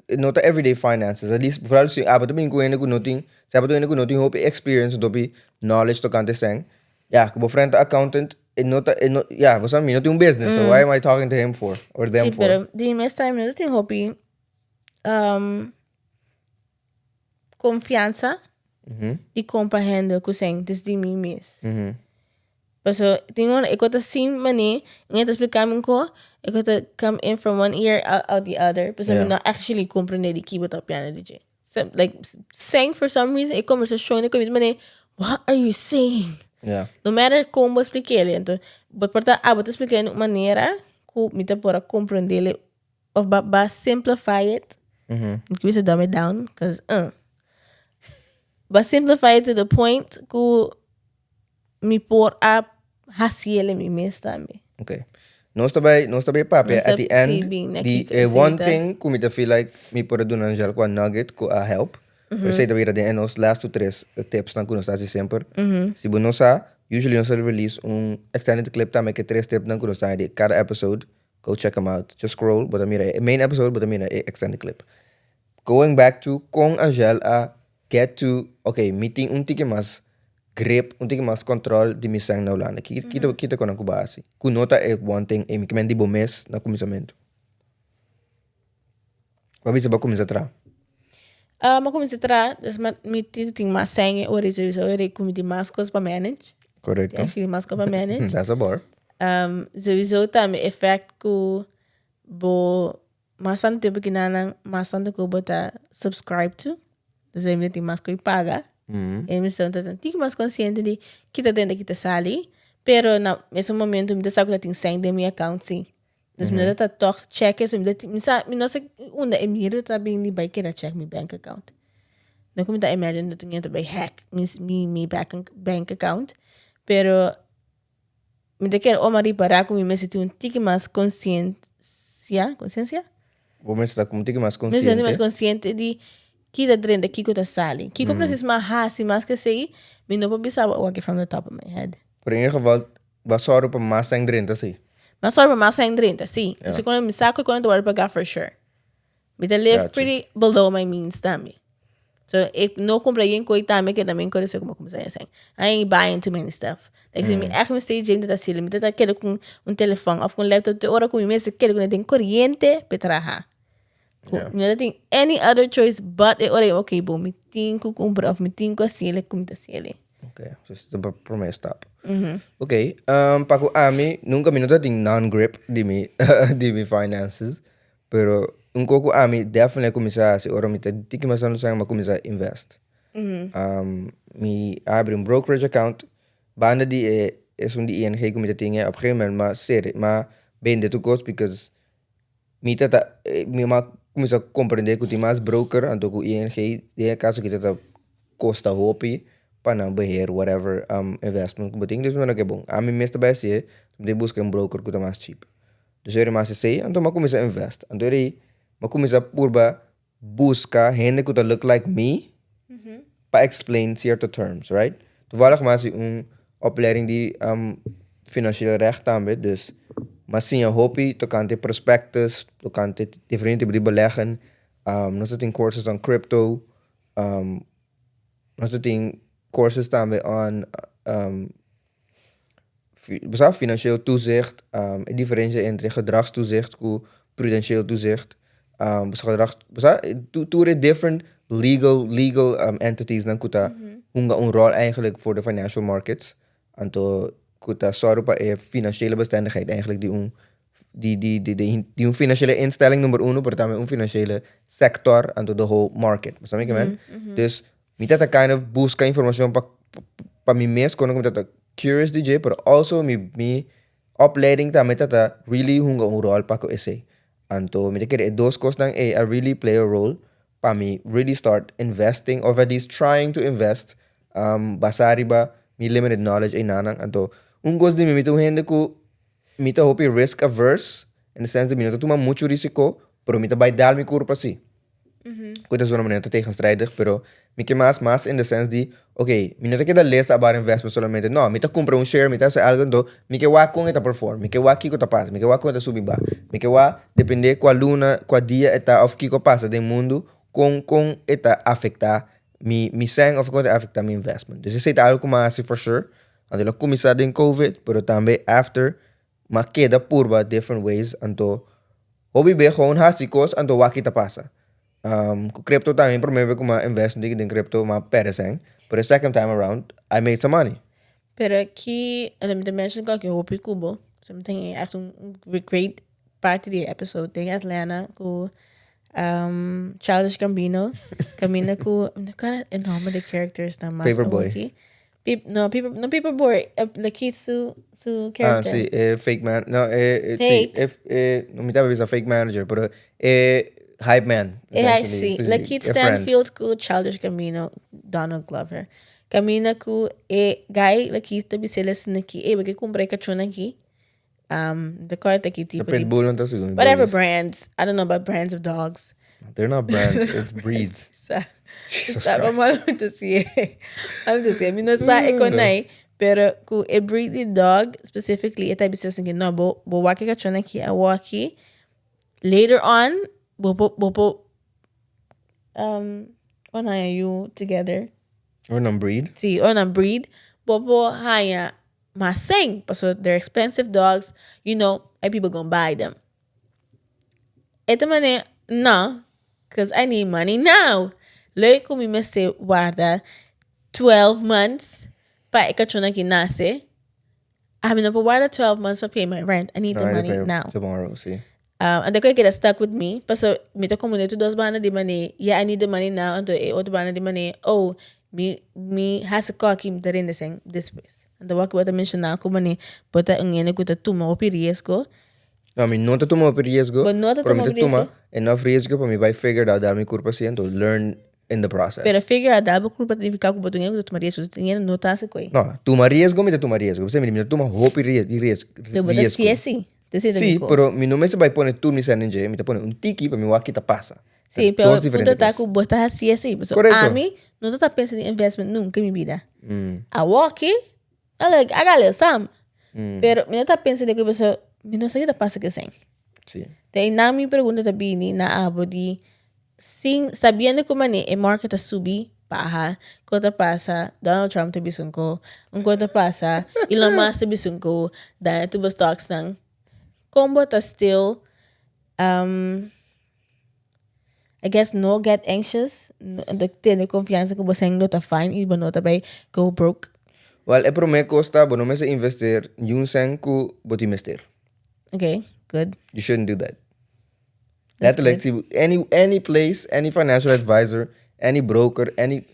no ta everyday finances. At least, vooral si abo ta bin ku hende ku no tin, si abo ta hende ku no tin hopi experience, hopi knowledge tocante sèn. Ja, ku bo friend ta accountant, e no ta, e no, ja, bo sa mi no tin un business, so why am I talking to him for? Or them Sí, for? Pero di mes time no tin hopi confianza di kon pa handle ku sèn desde mi mes. Paso tin ora e ko ta sin mane, en e ta splika mi un ko, e ko ta come in from one ear out the other. Paso mi no actually comprende di ki bo ta papiando di dje. So, like, sèn for some reason e conversacion e ku mi mane, "What are you saying?" No matter kon bo splik'é, anto bo por ta abo ta splik'é di un manera ku mi ta por a comprendele of ba simplify it. Mi ke bisa dumb it down, cause ba simplify it to the point ku mi por a hasiele mi mes tambe. Okay. Nos ta bay papia Nos ta at the end sí, bin na di kiko one esei ta. Thing ku mi ta feel like mi por a duna Angel kwa nugget ku a help. Pero esei ta bira den e nos lastu tres tipsnan ku nos ta hasi semper. Si bo no sa, usually nos ta release un extended clip tambe ku e tres tipnan ku nos ta di kada episode. Go check 'em out. Just scroll, bo ta mira e main episode, bo ta mira e extended clip. Going back to kon Angel a get to, ok, mi tin un tiki mas grip, un tiki mas control di mi sèn na Hulanda. Ki ki ki ta konan ku bo a hasi? Ku no ta e one thing ei, mi ke men di bo mes na kuminsamentu. Bo a bisa bo a kuminsá traha. Mi a kuminsá traha, dus mi tin mas sèn e ora ei sowieso, ora ei ku mi tin mas kos pa manage. Korekto. Actually mas kos pa manage. That's a bar. Sowieso tambe e fact ku bo Mas tantu tempu ki nan mas tantu ku bo ta subscribe to. Dus e mi tin mas ku paga. E mi ta tin mas konsiente di ki ta drenta ki ta sali. Pero na mesun momento mi ta sa ku ta tin sèn den mi account si. Dus mi no ta tòg check eso. Mi ta mi sa mi no sa unda e miedu ta bin di bai keda check mi bank account. No ku mi ta imagine ku tin hende ta bai hack mi mi bank account. Pero Mi ta kere oma ripará ku mi mester tin un tiki mas konsiensia, konsiensia? Bo mester ta un tiki mas Mi mester konsiente. mas konsiente di ki ta drenta, kiko ta sali. Kiko presis mi a hasi mas ke esei, mi no por bisa bo awor from the top of my head. Pero in ieder geval, bo a sòru pa mas sèn drenta si. Mi a sòru pa mas sèn drenta, si. Ja. Pasobra mi sa ku e kos ta wòrdu pagá for sure. Mi ta live Gotcha. pretty below my means tambe. So ik no kumpra yen koi tambe ke tambe kore se kuma kumsa yen sen. I ain't buying too many stuff. Like si mi echt mi stay jim ta sili, mi ta kere kun un telefon of kun laptop te ora ku mi mester kere kun den koriente pe traha. Ku Yeah. mi no tin any other choice but e ora okay bo mi tin ku kumpra of mi tin ku hasiele ku mi ta hasiele. Ok, so esei ta bo prome stap. Ok, pa ku ami nunka mi no ta tin non-grip di mi di mi finances. Pero un kos ku ami definitely a kuminsá hasi ora mi ta tiki mas tantu sèn mi a kuminsá invest. Mi a habri un brokerage account banda di e esun di ING ku mi ta tin e op gegeven moment mi a sera mi a bende tur kos because mi ta ta mi a kuminsá komprendé ku tin mas broker anto ku ING den e kaso aki ta ta kosta hopi pa nan beheer whatever investment ku bo tin dus mi a ke bon ami mes ta bai hasié mi ta buska un broker ku ta mas cheap. Dus eri mas esei, anto m'a kuminsá invest. Anto eri m'a kuminsá purba buska hende ku ta look like me pa explain sierto terms, right? Toevallig m'a hasi un opleiding di financieel recht tambe, dus m'a siña hopi tokante prospectus, tokante diferente tipo di beleggen. Nos ta tin courses on crypto, nos ta tin courses tambe on Bo sa financieel toezicht, e diferencia entre gedragstoezicht ku prudentieel toezicht. Bo sa gedrag, bo sa tur e different legal legal entities nan ku ta hunga un rol eigenlijk voor de financial markets. Anto ku ta sòru pa e financiële bestendigheid eigenlijk di un di di di di un financiële instelling number uno, pero tambe un financiële sector anto the whole market. Bo sa mi ke men? Dus Mi ta ta kind of busca informacion pa pa mi mes kono ku mi ta ta curious di dje pero also mi mi opleiding tambe ta ta really hunga un rol pa ku esei. Anto mi ta kere e dos kosnan ei a really play a role pa mi really start investing of at least trying to invest basa riba mi limited knowledge einanan. Anto un kos di mi, mi ta un hende ku mi ta hopi risk averse in the sense di mi no ta tuma muchu risiko pero mi ta bai dal mi kurpa si. Ku ta zona manera ta tegenstrijdig, pero mi ke mas mas in the sense di, ok, mi no ta keda lesa about investment solamente, no, mi ta kumpra un share, mi ta hasi algo, anto mi ke wak kon e ta perform, mi ke wak kiko ta pasa, mi ke wak kon e ta subi ba, mi ke wak depende kua luna, kua dia e ta òf kiko a pasa den mundu, kon kon e ta afektá mi mi sèn òf kon e ta afektá mi investment. Dus esei ta algo ku mi a hasi for sure, anto lo kuminsá den covid, pero tambe after Mi a keda purba different ways anto hopi be gewoon hasi kos anto wak ki ta pasa. Ku crypto tambe mi prome be ku mi a invest un tiki den crypto mi a perde sèn pero the second time around I made some money. Pero aki mi ta mention ku aki hopi ku bo so mi tin echt un great parti di e episode den Atlanta ku Childish Gambino kaminda ku mi no kòrda e nòmber di characters nan mas Paperboy. awoki. Pip, no, Paper, no Paperboy, eh, Lakeith su, su Ah, character. sí, eh, fake man. No, eh, eh, sí, Fake. eh, eh, no mi taba bisa fake manager, pero eh, hype man. Eh, I essentially. see. Sí, Lakeith a friend. Stanfield ku Childish Gambino, Donald Glover. Camina ku e guy Lakeith ta bisa él asina aki, eh, bo ke kumpra e kachon aki? Um, de kort aki The tipo di pitbull no ta sigur. whatever brands. I don't know about brands of dogs. They're not brands, it's breeds. Sa. Jesus Staba Christ. mal mi ta siye. Mal mi ta siye. Mi no sa e konai, pero ku e breed di dog specifically e ta bisa asin ke no bo bo wak e kachon aki awor aki later on bo por bo por ora nan haña yu together. Ora nan breed. Si, ora nan breed bo por haña mas seng pasobra they're expensive dogs, you know, and people gonna buy them. E ta manera, no, cause I need money now. Leuk ku mi mester warda 12 months pa e kachon aki nase. Ami no por warda 12 months pa pay my rent. I need the No, I money pay now. Tomorrow, si. Anto ku e keda stuck with me, paso mi ta komo neto dos banda di manera, yeah, I need the money now, anto e otro banda di manera, oh, mi mi hasi koki mi ta rende sen despues. Anto wak bo ta menshoná ku manera bo ta un hende ku ta tuma hopi riesgo. No, mi no ta tuma hopi riesgo, Bo no ta pero mi tuma ta hopi tuma riesgo? enough riesgo pa mi bai figure it out dar mi kurpa si anto learn in the process. Pero figure out dar bo kurpa ta nifiká ku bo ta un hende ku ta tuma riesgo, si un hende no ta hasi koe. No, tuma riesgo mi ta tuma riesgo, p'esei mi di mi ta tuma hopi ries di ries Pero bo ta riesgo. sié si, ta sié Sí, mi ko. pero mi no mester bai pone tur mi sèn den dje, mi ta pone un tiki pa mi wak ki ta pasa. Ta Sí, pero dos punto diferente ta kos. ku bo ta hasié si, pasobra Korekto. ami no ta ta pensa di investment nunka en mi bida. Awoki I like, I got a little some. Pero mi no ta pensa di ku paso mi no sa ki ta pasa ku esei. Sí. Te na mi pregunta ta bini na abo di sin sabiendo ku mane e market ta subi baha, ko ta pasa, Donald Trump ta bisa un ko, un ko ta pasa, Elon Musk ta bisa un ko, daña tur bo stocks nan. Kon bo ta still I guess no get anxious, no tene confianza cu bo seng lo ta fine y bo no ta bay go broke. Well, e prome cos ta bo no mester investeer niun seng cu bo tin mester. Okay, good. You shouldn't do that. That's Letterlijk, good. si any, any place, any financial advisor, any broker, any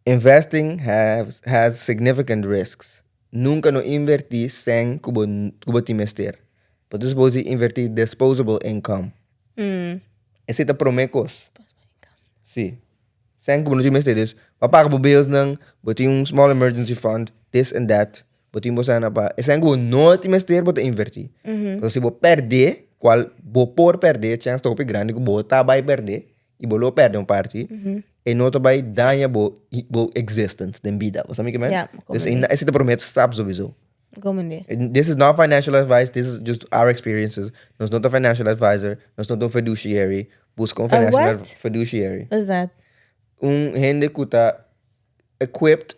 investing has, has significant risks. Nunca no inverti seng cu bo, cu bo tin mester. Bo ta supos di inverti disposable income. Esei ta prome cos. Si. Seng cu bo no tin mester. Dus, bo a paga bo billsnan, bo tin un small emergency fund, this and that. Bo tin bo sena pa. E seng cu bo no tin mester bo ta inverti. Pasobra si bo perde, cual bo por perde, chance ta hopi grandi cu bo ta bay perde. I bo lo perde un parti, e no ta bai daña bo bo existence den bida. Bo sa mi ke men? Ja, Dus comprende. esei ta prome stap sowieso. Comprende. This is not financial advice, this is just our experiences. Nos no ta financial advisor, nos no ta un fiduciary. Busca un A financial what? fiduciary. What's that? Un hende ku ta equipped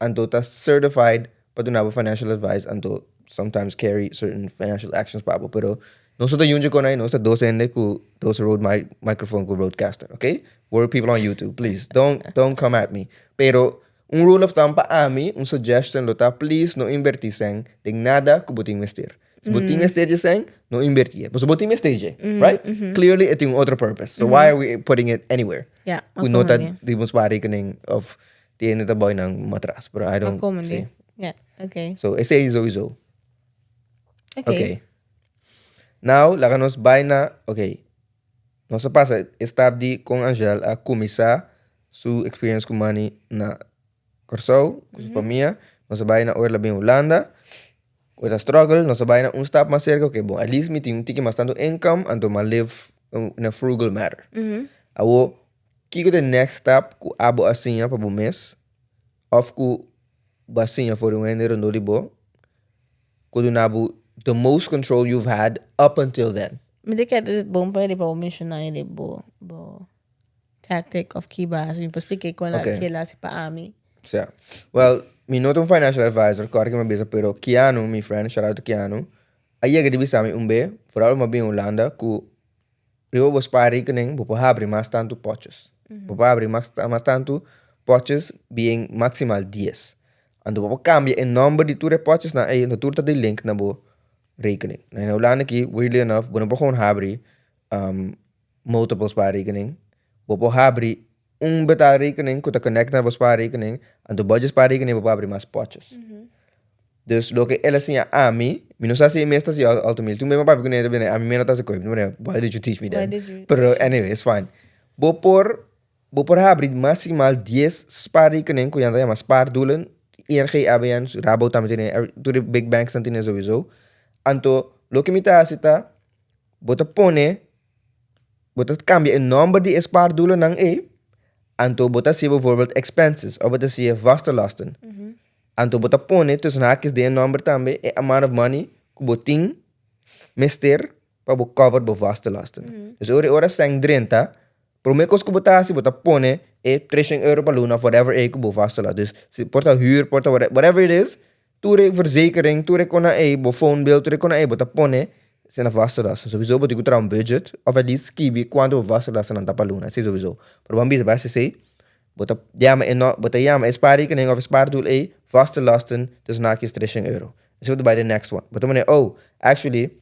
anto ta certified pa duna bo financial advice anto sometimes carry certain financial actions pa bo pero nos no ta yunchi con ahí nos ta dos hende cu dos Rode mi microphone cu Rodecaster ok we're people on YouTube please don't don't come at me pero un rule of thumb pa ami un suggestion lo ta please no inverti cen den nada cu bo tin mester si bo tin mester dje cen no inverti e pasobra bo tin mester dje right clearly e tin un otro purpose so why are we putting it anywhere Ja, cu no ta comprende. riba un spaarrekening of Tiene ta boy nan matras, pero I don't Como see. Yeah, okay. So esei sowieso. Okay. Okay. Now, laga nos bai na, okay. Nos a pasa e stap di con Angel a cuminsa su experience cu money na Corsou, cu su famia. Nos a bai na ora el a bin Hulanda. Cu e ta struggle, nos a bai na un stap mas cerca, okay, bon, at least mi tin un tiki mas tanto income, anto mi a live in a frugal manner. Awo, Kiko ta e next stap ku abo a siña pa bo mes òf ku bo a siña for di un hende rondó di bo ku duna bo the most control you've had up until then? Mi ta kere ta bon pa riba bo menshoná e bo bo tactic òf ki bo a hasi. Mi por splika kon Okay. kila hasi pa ami. Sea. Well, mi no ta un financial advisor, kòrda ke mi a bisa, pero Keanu, mi friend, shout out to Keanu, a yega di bisa mi un be, foral mi a bin Hulanda, ku Riba bo spaarrekening bo por habri mas tantu potjes. Bo por habri mas mas tantu potjes bien maximal dies. Anto bo por cambia e nomber di tur e potjesnan ey anto tur ta di link na bo rekening. Na na Hulanda aki weirdly enough bo no por gewoon habri multiple spaarrekening. Bo por habri un betaalrekening ku ta connect na bo spaarrekening anto bo dje spaarrekening bo por habri mas potjes. Dus loke el a siña ami, mi no sa si e mes ta siña ultimately. Tur mes mi a papia ku ne, ta ami mes no ta hasi koe. Mi ta why did you teach me Why then? did you? Pero anyway, it's fine. Bo por, bo por habri maximal dies spaarrekening ku nan ta yama spaardoelen. ING, ABN, Rabo tambe tene, tur e big banks nan tene sowieso. Anto loke mi ta hasi ta, bo ta pone, bo ta kambia e nòmber di e spaardoelennan ei. Anto bo ta hasi bijvoorbeeld expenses of bo ta hasi vaste lasten. Anto bo ta pone tussen haakjes den e number tambe e amount of money ku bo tin mester pa bo cover bo vaste lasten. Dus ora ora sèn drenta, prome kos ku bo ta hasi bo ta pone e treshen euro pa luna of whatever e ku bo vaste last. Dus si por ta huur, por ta whatever it is, Tur e verzekering, tur e kona ei, bo phone bill, tur e kona ei bo ta pone esei na vaste lasten. Sowiso bo tin ku traha un budget of at least skibi kuantu bo vaste lastennan ta pa luna, esei sowiso. Pero bo a bisa basta esei, bo ta yama e no, bo ta yama e spaarrekening of e spaardoel ei vaste lasten tussen haakjes treshen euro. Esei bo ta bai the next one. Bo ta pone oh, actually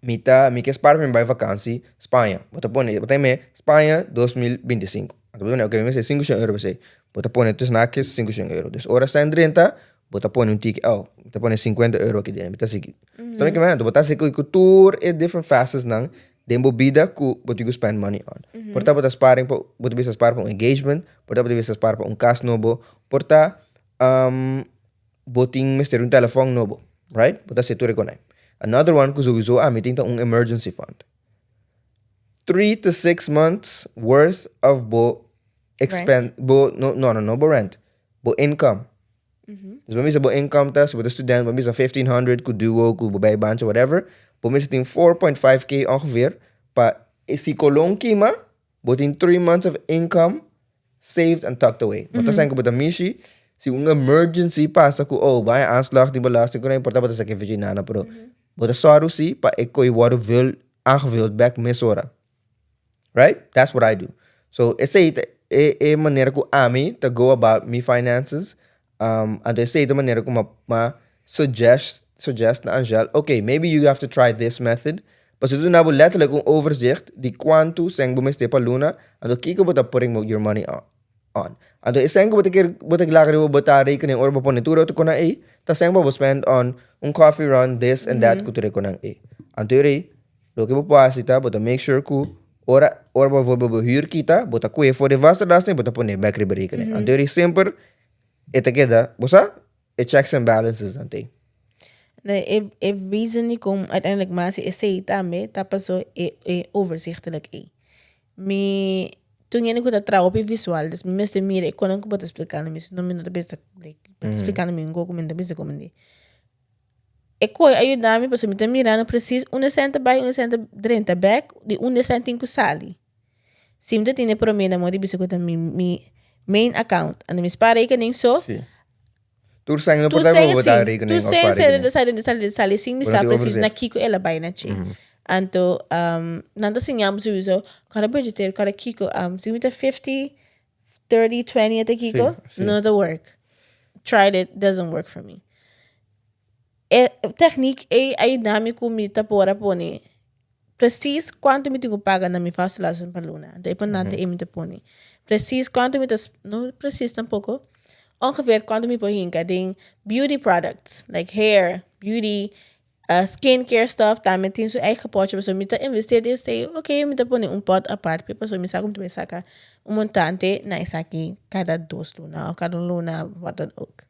mi ta mi ke spaar pa mi bai vakansi Spaña. Bo ta pone, bo ta yama e Spaña 2025. Anto bo ta pone ok mi mester 500 euro pa esei. Bo ta pone tussen haakjes 500 euro. Dus ora sèn drenta bo ta pone un tiki oh mi ta pone 50 euro aki den mi ta sigui. Sa mi ke menen? Bo ta hasi ku tur e different facets nan den bo bida ku bo tin ku spend money on. Por ta bo ta sparing pa bo ta bisa spar pa un engagement, por ta bo ta bisa spar pa un kas nobo, por ta bo tin mester un telefòn nobo, right? Bo ta hasi tur e konai. Another one ku souiso ami tin ta un emergency fund. 3 to 6 months worth of bo expen bo no no no no bo rent, bo income. Dus bo bisa bo income ta, si bo ta student, bo bisa 1500 ku duo, ku bo bijbaantje, whatever, bo mester tin 4.5K ongeveer pa si kolon kima, bo tin 3 months of income saved and tucked away. Bo ta sabi ku bo ta mishi, si un emergency pasa ku oh, bai aanslag di belasting, ku no importa bo ta saki fechi nada, pero bo ta sòru si pa e koi wòrdu vul, aangevuld bek mesora. Right? That's what I do. So esei ta e e manera ku ami ta go about mi finances. Anto esei ta manera ku m'a suggest na Angel, okay, maybe you have to try this method. Pasobra ta duna bo letterlijk un overzicht di kuantu sèn bo mester pa luna, anto kiko bo ta putting your money on. Anto e sèn ku bo ta kere bo ta laga riba bo ta rekening ora bo pone tur otro konan ei, ta sèn pa bo spend on un coffee run, this and that ku tur e konan ei. Anto rei, loke bo por hasi ta bo ta make sure ku ora ora bijvoorbeeld bo huur kita, bo ta kohe for di vaste lasten i bo ta pone bek riba rekening. Anto rei semper e ta keda, bo sa? E checks and balances nan tin. Nee, e reason dikon uiteindelijk mi a hasi esei tambe ta paso e e overzichtelijk ei. Mi tur hende ku ta traha hopi visual, dus mi mester mira e konan ku bo ta splikando mi, sino mi no ta bisa like bo ta splikando mi un kos ku mi no ta bisa komprende. E kos a yuda mi pasobra mi ta mirando presis unda esei ta bai, unda esei ta drenta bek, di unda esei tin ku sali. Si mi ta tene prome na mi di bisa ku ta mi mi main account, anto mi spaarrekening so. Sí. Tur sèn no por ta bo ta rekening of spaarrekening. Tur sèn sali sali sali sin mi sa precies na kiko el a bai na che. Anto nan ta siña bo souiso kada budgeteer kada kiko si mi ta 50 30 20 ata kiko no ta work. Tried it doesn't work for me. E techniek ei a yuda mi ku mi ta por a pone precies cuanto mi tin cu paga na mi vaste pa luna. Anto e por nada e mi ta pone. Precies cuanto mi ta, no precies tampoco, ongeveer cuanto mi por hinca den beauty products, like hair, beauty, skin care stuff, tambe tin su eigen potje, pasobra mi ta investeer den esey, ok, mi ta pone un pot apart p'e, pasobra mi sa cu mi ta bay saca un montante na esaki cada 2 luna of cada un luna, wat dan ook.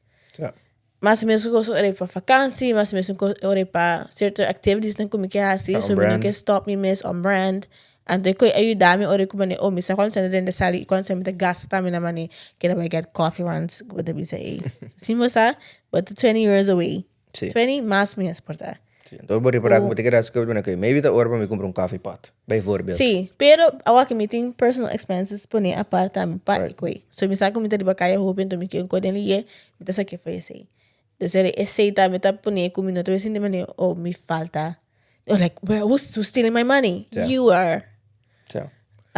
Mas mesun kos ora pa vakantie, mas mesun kos ora pa cierto activities nan ku mi ke hasi, so mi no ke stop mi mes on brand. Anto e koe a yuda mi ora ku mane, oh mi sa kuantu senti den sali i kuantu senti mi ta gasta tambe na mane keda bai get coffee runs ku bo ta bisa ei. Si bo sa, bo ta 20 years away. 20 mas mes por ta. Sí. Anto bo repará ku bo ta keda hasi koe mane, maybe ta ora pa mi kumpra un coffee pot, bijvoorbeeld. Sí, pero awor ku mi tin personal expenses pone apart tambe pa e koe. So mi sa ku mi ta riba kaya hopi anto mi ke un koe den liye, mi ta saki for esei. Dus esei tambe ta pone ku mi no ta sinti mane, oh mi falta, or like who's stealing my money? You are.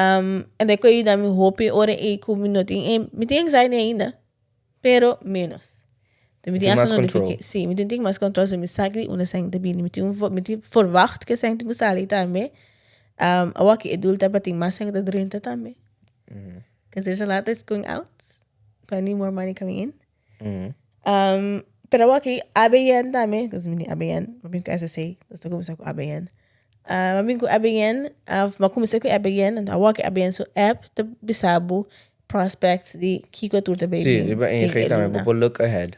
En e koe yuda mi hopi ora ei ku mi no tin, mi tin anxiety ainda, pero menos. Mi tin mas control. Sí, mi tin mas control, so mi sa di unda sèn ta bini. Mi tin un, mi tin verwacht ku e sèn tin ku sali tambe. Awor ki e doel ta pa tin mas sèn ku ta drenta tambe. Because there's a lot that's going out, but I need more money coming in. Pero awor ki ABN tambe, because mi tin ABN, mi bin ku SSA, nos ta kuminsá ku ABN. Mi bin ku ABN, mi a kuminsá ku ABN, anto awor ki ABN su app ta bisa bo prospects di kiko tur ta bay Sí, riba ING tambe bo por look ahead.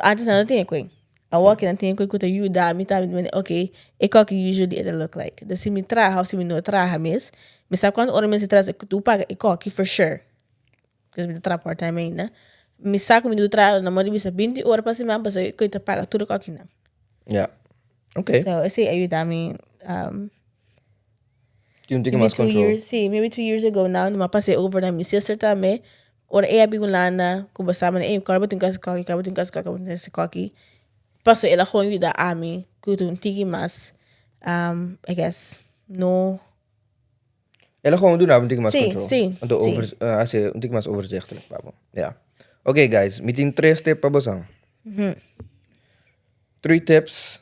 Antes nan no tin e koe. Awor ki nan tin e koe ku ta yuda mi tambe di ok, e koki usually e ta look like. Dus si mi traha of si mi no traha mes, mi sa kuantu ora mi mester traha ku paga e koki for sure. Because mi ta traha part time ainda. Mi sa ku mi debe traha na moda di bisa 20 ora pa siman pasobra ku e ta paga tur e kokinan. Ja. Oké. So esei a yuda mi Tin un tiki maybe mas two control. years, sí, maybe 2 years ago now, mi a pas'é over na mi sister tambe. Ora e a bin Hulanda, ku bo sa manera, ey, kòrda bo tin ku hasi koki, kòrda bo tin ku hasi koki, kòrda bo tin ku hasi koki. Pasobra el a gewoon yuda ami ku ta un tiki mas, I guess, no. El a gewoon duna bo un tiki mas Sí, control. sí, Anto sí. over, hasi un tiki mas overzichtelijk pa bo. Ja. Oké guys, mi tin tres tip pa boso. Three tips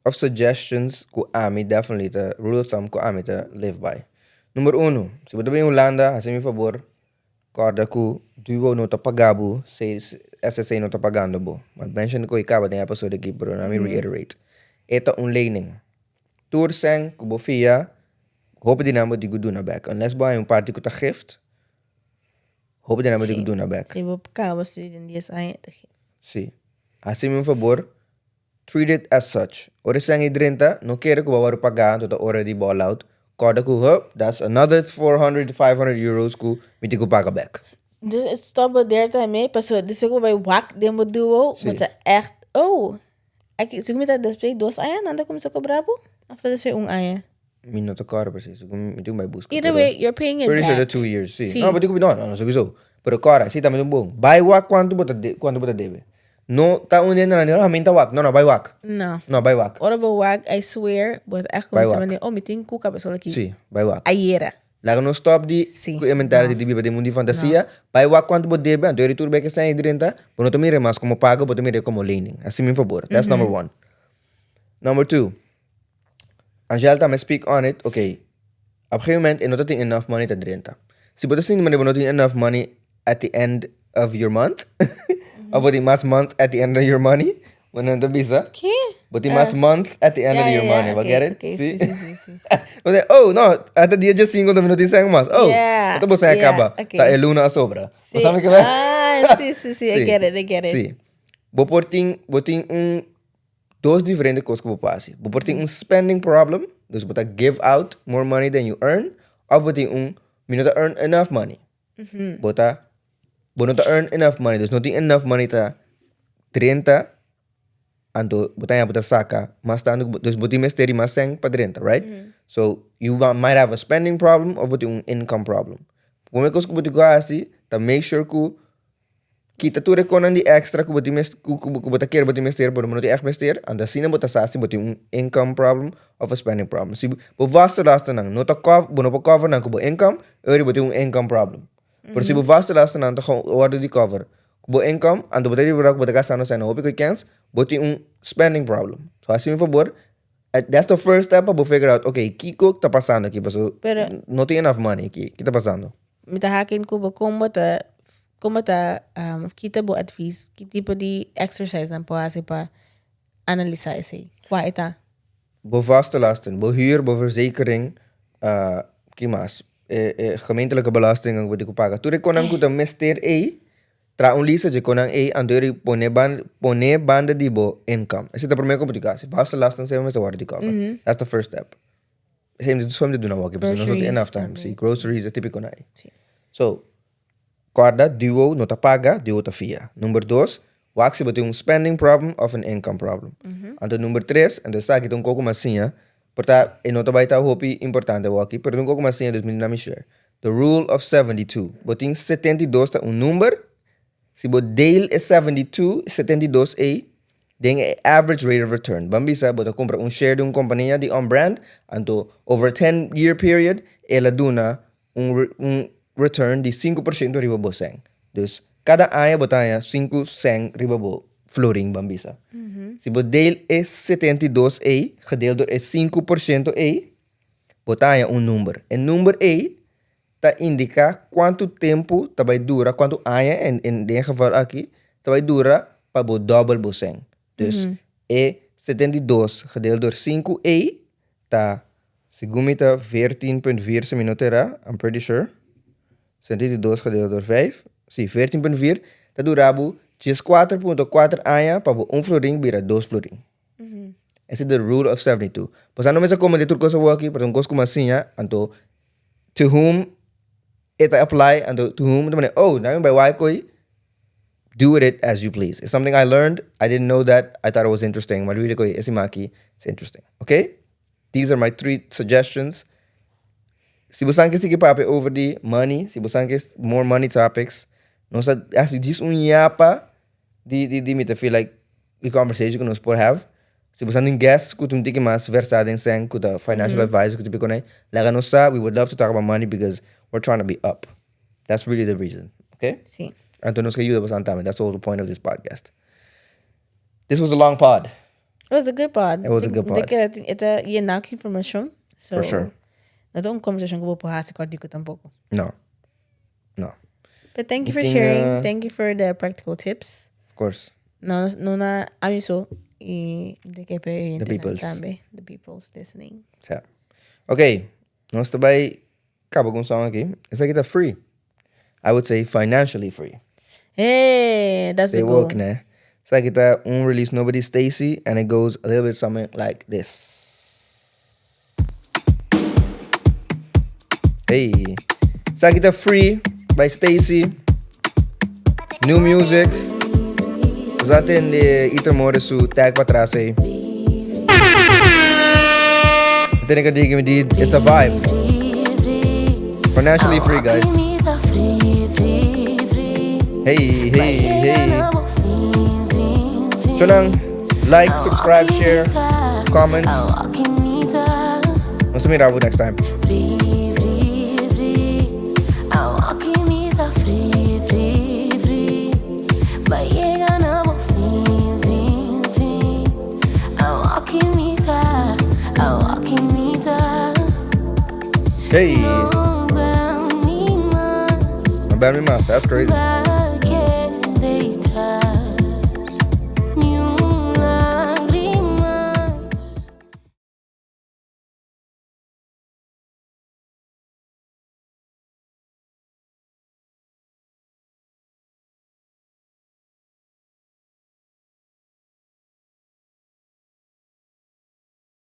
of suggestions ku ami definitely ta, rule of thumb ku ami ta live by. Number uno, si bo ta bin Hulanda, hasi mi fabor, kòrda ku Duo no ta paga bo, SSA no ta pagando bo. Mi a mention ku e kaba den episode aki, pero laat mi reiterate. E ta un lening. Tur sèn ku bo fia, hopi di nan bo tin ku duna bèk. Unless bo haña un parti ku ta gift, hopi di nan bo tin ku duna bèk. Si bo kaba studia den 10 aña, e ta gift. Si. Hasi mi un fabor, treat it as such. Ora e sèn ei drenta, no kere ku bo a wòrdu pagá anto ta ora di ball out. Kòrda ku, hup, that's another 400 to 500 euros ku mi tin ku paga bèk. Dus stop it there tambe, pasobra despues ku bo bai wak den bo duo, bo ta ègt, oh, aki, si ku mi ta despues di 2 aña nan ta kuminsá kobra bo? Òf ta despues di un aña? Mi no ta kòrda precies, mi tin ku bai buska. Either way, you're paying it Pretty sure back. ta 2 years, si. Si. No, bo tin ku, no, no, sowieso. Pero kòrda, si tambe ta un bon. Bai wak kuantu bo ta kuantu bo ta debe. No ta un hende nan di, oh, mi ta wak. No, no, bai wak. No. No, bai wak. Ora bo wak, I swear, bo ta echt Bai kuminsá wak. manera, oh, mi tin ku kabesol aki. Si, bai wak. Ayera. Laga nos stop di Si, ku e mentality no. di biba den mundu di fantasia. Bai wak kuantu bo debe, anto e tur bek e sèn ei drenta, bo no ta mira mas komo pago, bo ta mira komo lening. Hasi mi fabor. That's number one. Number two, Angel tambe speak on it, okay, op gegeven moment e no ta tin enough money ta drenta. Si bo ta sinti manera bo no tin enough money at the end of your month, of bo tin mas month at the end of your money, bo nan ta bisa. Ke? Bo tin mas month at the end of Ja, your ja, ja, money, bo okay, get it? okay, Si? si, si, si, si. Bo ta, oh, no, ata dia 5 tambe no tin sèn mas. Oh, Yeah, ata bo sèn a yeah, kaba. okay. Ta e luna a sobra. Bo Si. sabi ke men? Ah, si, si, si, I get it, I get it. Si. Bo por tin, bo tin un dos diferente kos ku bo por hasi. Bo por tin un spending problem, dus bo ta give out more money than you earn, òf bo tin un mi no ta earn enough money. Bo ta, bo no ta earn enough money, dus no tin enough money ta drenta, anto bo ta haña bo ta saka mas tantu ku bo, dus bo tin mester di mas sèn pa drenta, right? So, you might have a spending problem òf bo tin un income problem. Prome kos ku bo tin ku hasi ta make sure ku kita tur e konan di extra ku bo tin mes ku ku bo ta kere bo tin mester pero bo no tin ègt mester, anto asina bo ta sa si bo tin un income problem òf a spending problem. Si bo vaste lasternan no ta kòf bo no por kòver nan ku bo income, e ora bo tin un income problem. Pero si bo vaste lasternan ta wòrdu di kòver ku bo income, anto bo ta ripará ku bo ta gastando sèn hopi ku e kèns, bo tin un spending problem. So hasi mi fabor, that's the first step pa bo figure out, okay, kiko ta pasando aki pasobra no tin enough money aki, ki ta pasando? Mi ta haken ku bo kon bo ta kon bo ta kita bo advies ki tipo di exercise nan por hasi pa analisa esei kua e ta. Bo vaste lasten, bo huur, bo verzekering, ki mas? E e gemeentelijke belastingen ku bo tin ku paga. Tur e konan ku ta mester ei, traha un lista dje konan ei anto eri pone ban pone banda di bo income. Esei ta prome ku bo tin ku hasi. Vaste lasten semper mester wòrdu di cover. That's the first step. Esei mi ta duna wak, pasobra nos no tin enough time. Si, groceries e típico na ei. So, kòrda, duo no ta paga, duo ta fia. Number dos, wak si bo tin un spending problem òf un income problem. Anto number tres, anto esaki ta un koko mas siña, por ta e no ta bai ta hopi importante awor aki, pero ta un koko mas siña dus mi duna mi share. The rule of 72. Bo tin 72 ta un number, si bo deel e 72, 72 ei, den e average rate of return. Ban bisa bo ta kumpra un share di un kompania di on brand, anto over a 10 year period el a duna un return di 5% riba bo sèn. Dus kada aña bo ta haña 5 sèn riba bo florin, ban bisa. Si bo deel e 72 ei gedeeld door e 5% ei, bo ta haña un number. E number ei ta indiká kuantu tempu ta bai dura, kuantu aña en den e geval aki ta bai dura pa bo dòbel bo sèn. Dus e 72 gedeeld door 5 ei ta, segun mi ta 14,4 si mi no ta erá, I'm pretty sure. 72 gedeeld door 5, si, 14,4 ta dura bo 14,4 aña pa bo un florin bira dos florin. Esei ta the rule of 72. Pasobra no mester kome di tur kos awor aki, pasobra un kos ku mi a siña, anto to whom E ta apply anto to whom ta manera oh nan mi bai wak koe do with it as you please. It's something I learned, I didn't know that, I thought it was interesting, maar really koe esi maki it's interesting. Okay? These are my three suggestions. Si bo san ke sigui papia over di money, si bo san ke more money topics, nos a hasi djis un yapa di di di mi ta feel like di conversation ku nos por have. Si bo sa tin guests ku ta un tiki mas versá den sèn ku ta financial advisor ku ta piko nei, laga nos sa, we would love to talk about money because we're trying to be up. That's really the reason, okay? Sí. Anto nos ke yuda boso tambe, that's the whole point of this podcast. This was a long pod. It was a good pod. It was a good pod. Mi ta kere e ta yena ku informashon. So, For sure. No ta un conversashon ku bo por hasi kòrtiku tampoko. No. No. But thank you for Tin, sharing. Thank you for the practical tips. Of course. No, no na ami so y de ke pe The peoples. tambe. The peoples listening. Sa. Ok, nos ta bai kaba ku un song aki. Esaki ta free. I would say financially free. Hey, that's They the goal. woke, ne? Esaki ta un release nobo di Stacy and it goes a little bit something like this. Hey. Esaki ta Free by Stacy. New music. Nos a tende Ito More su tag patras ei. Tene ka digi mi di it's a vibe. Financially free, guys. Hey, hey, hey. Chonang, like, subscribe, share, comments. Nos ta mira bo next time. Hey. No bel mi mas, that's crazy.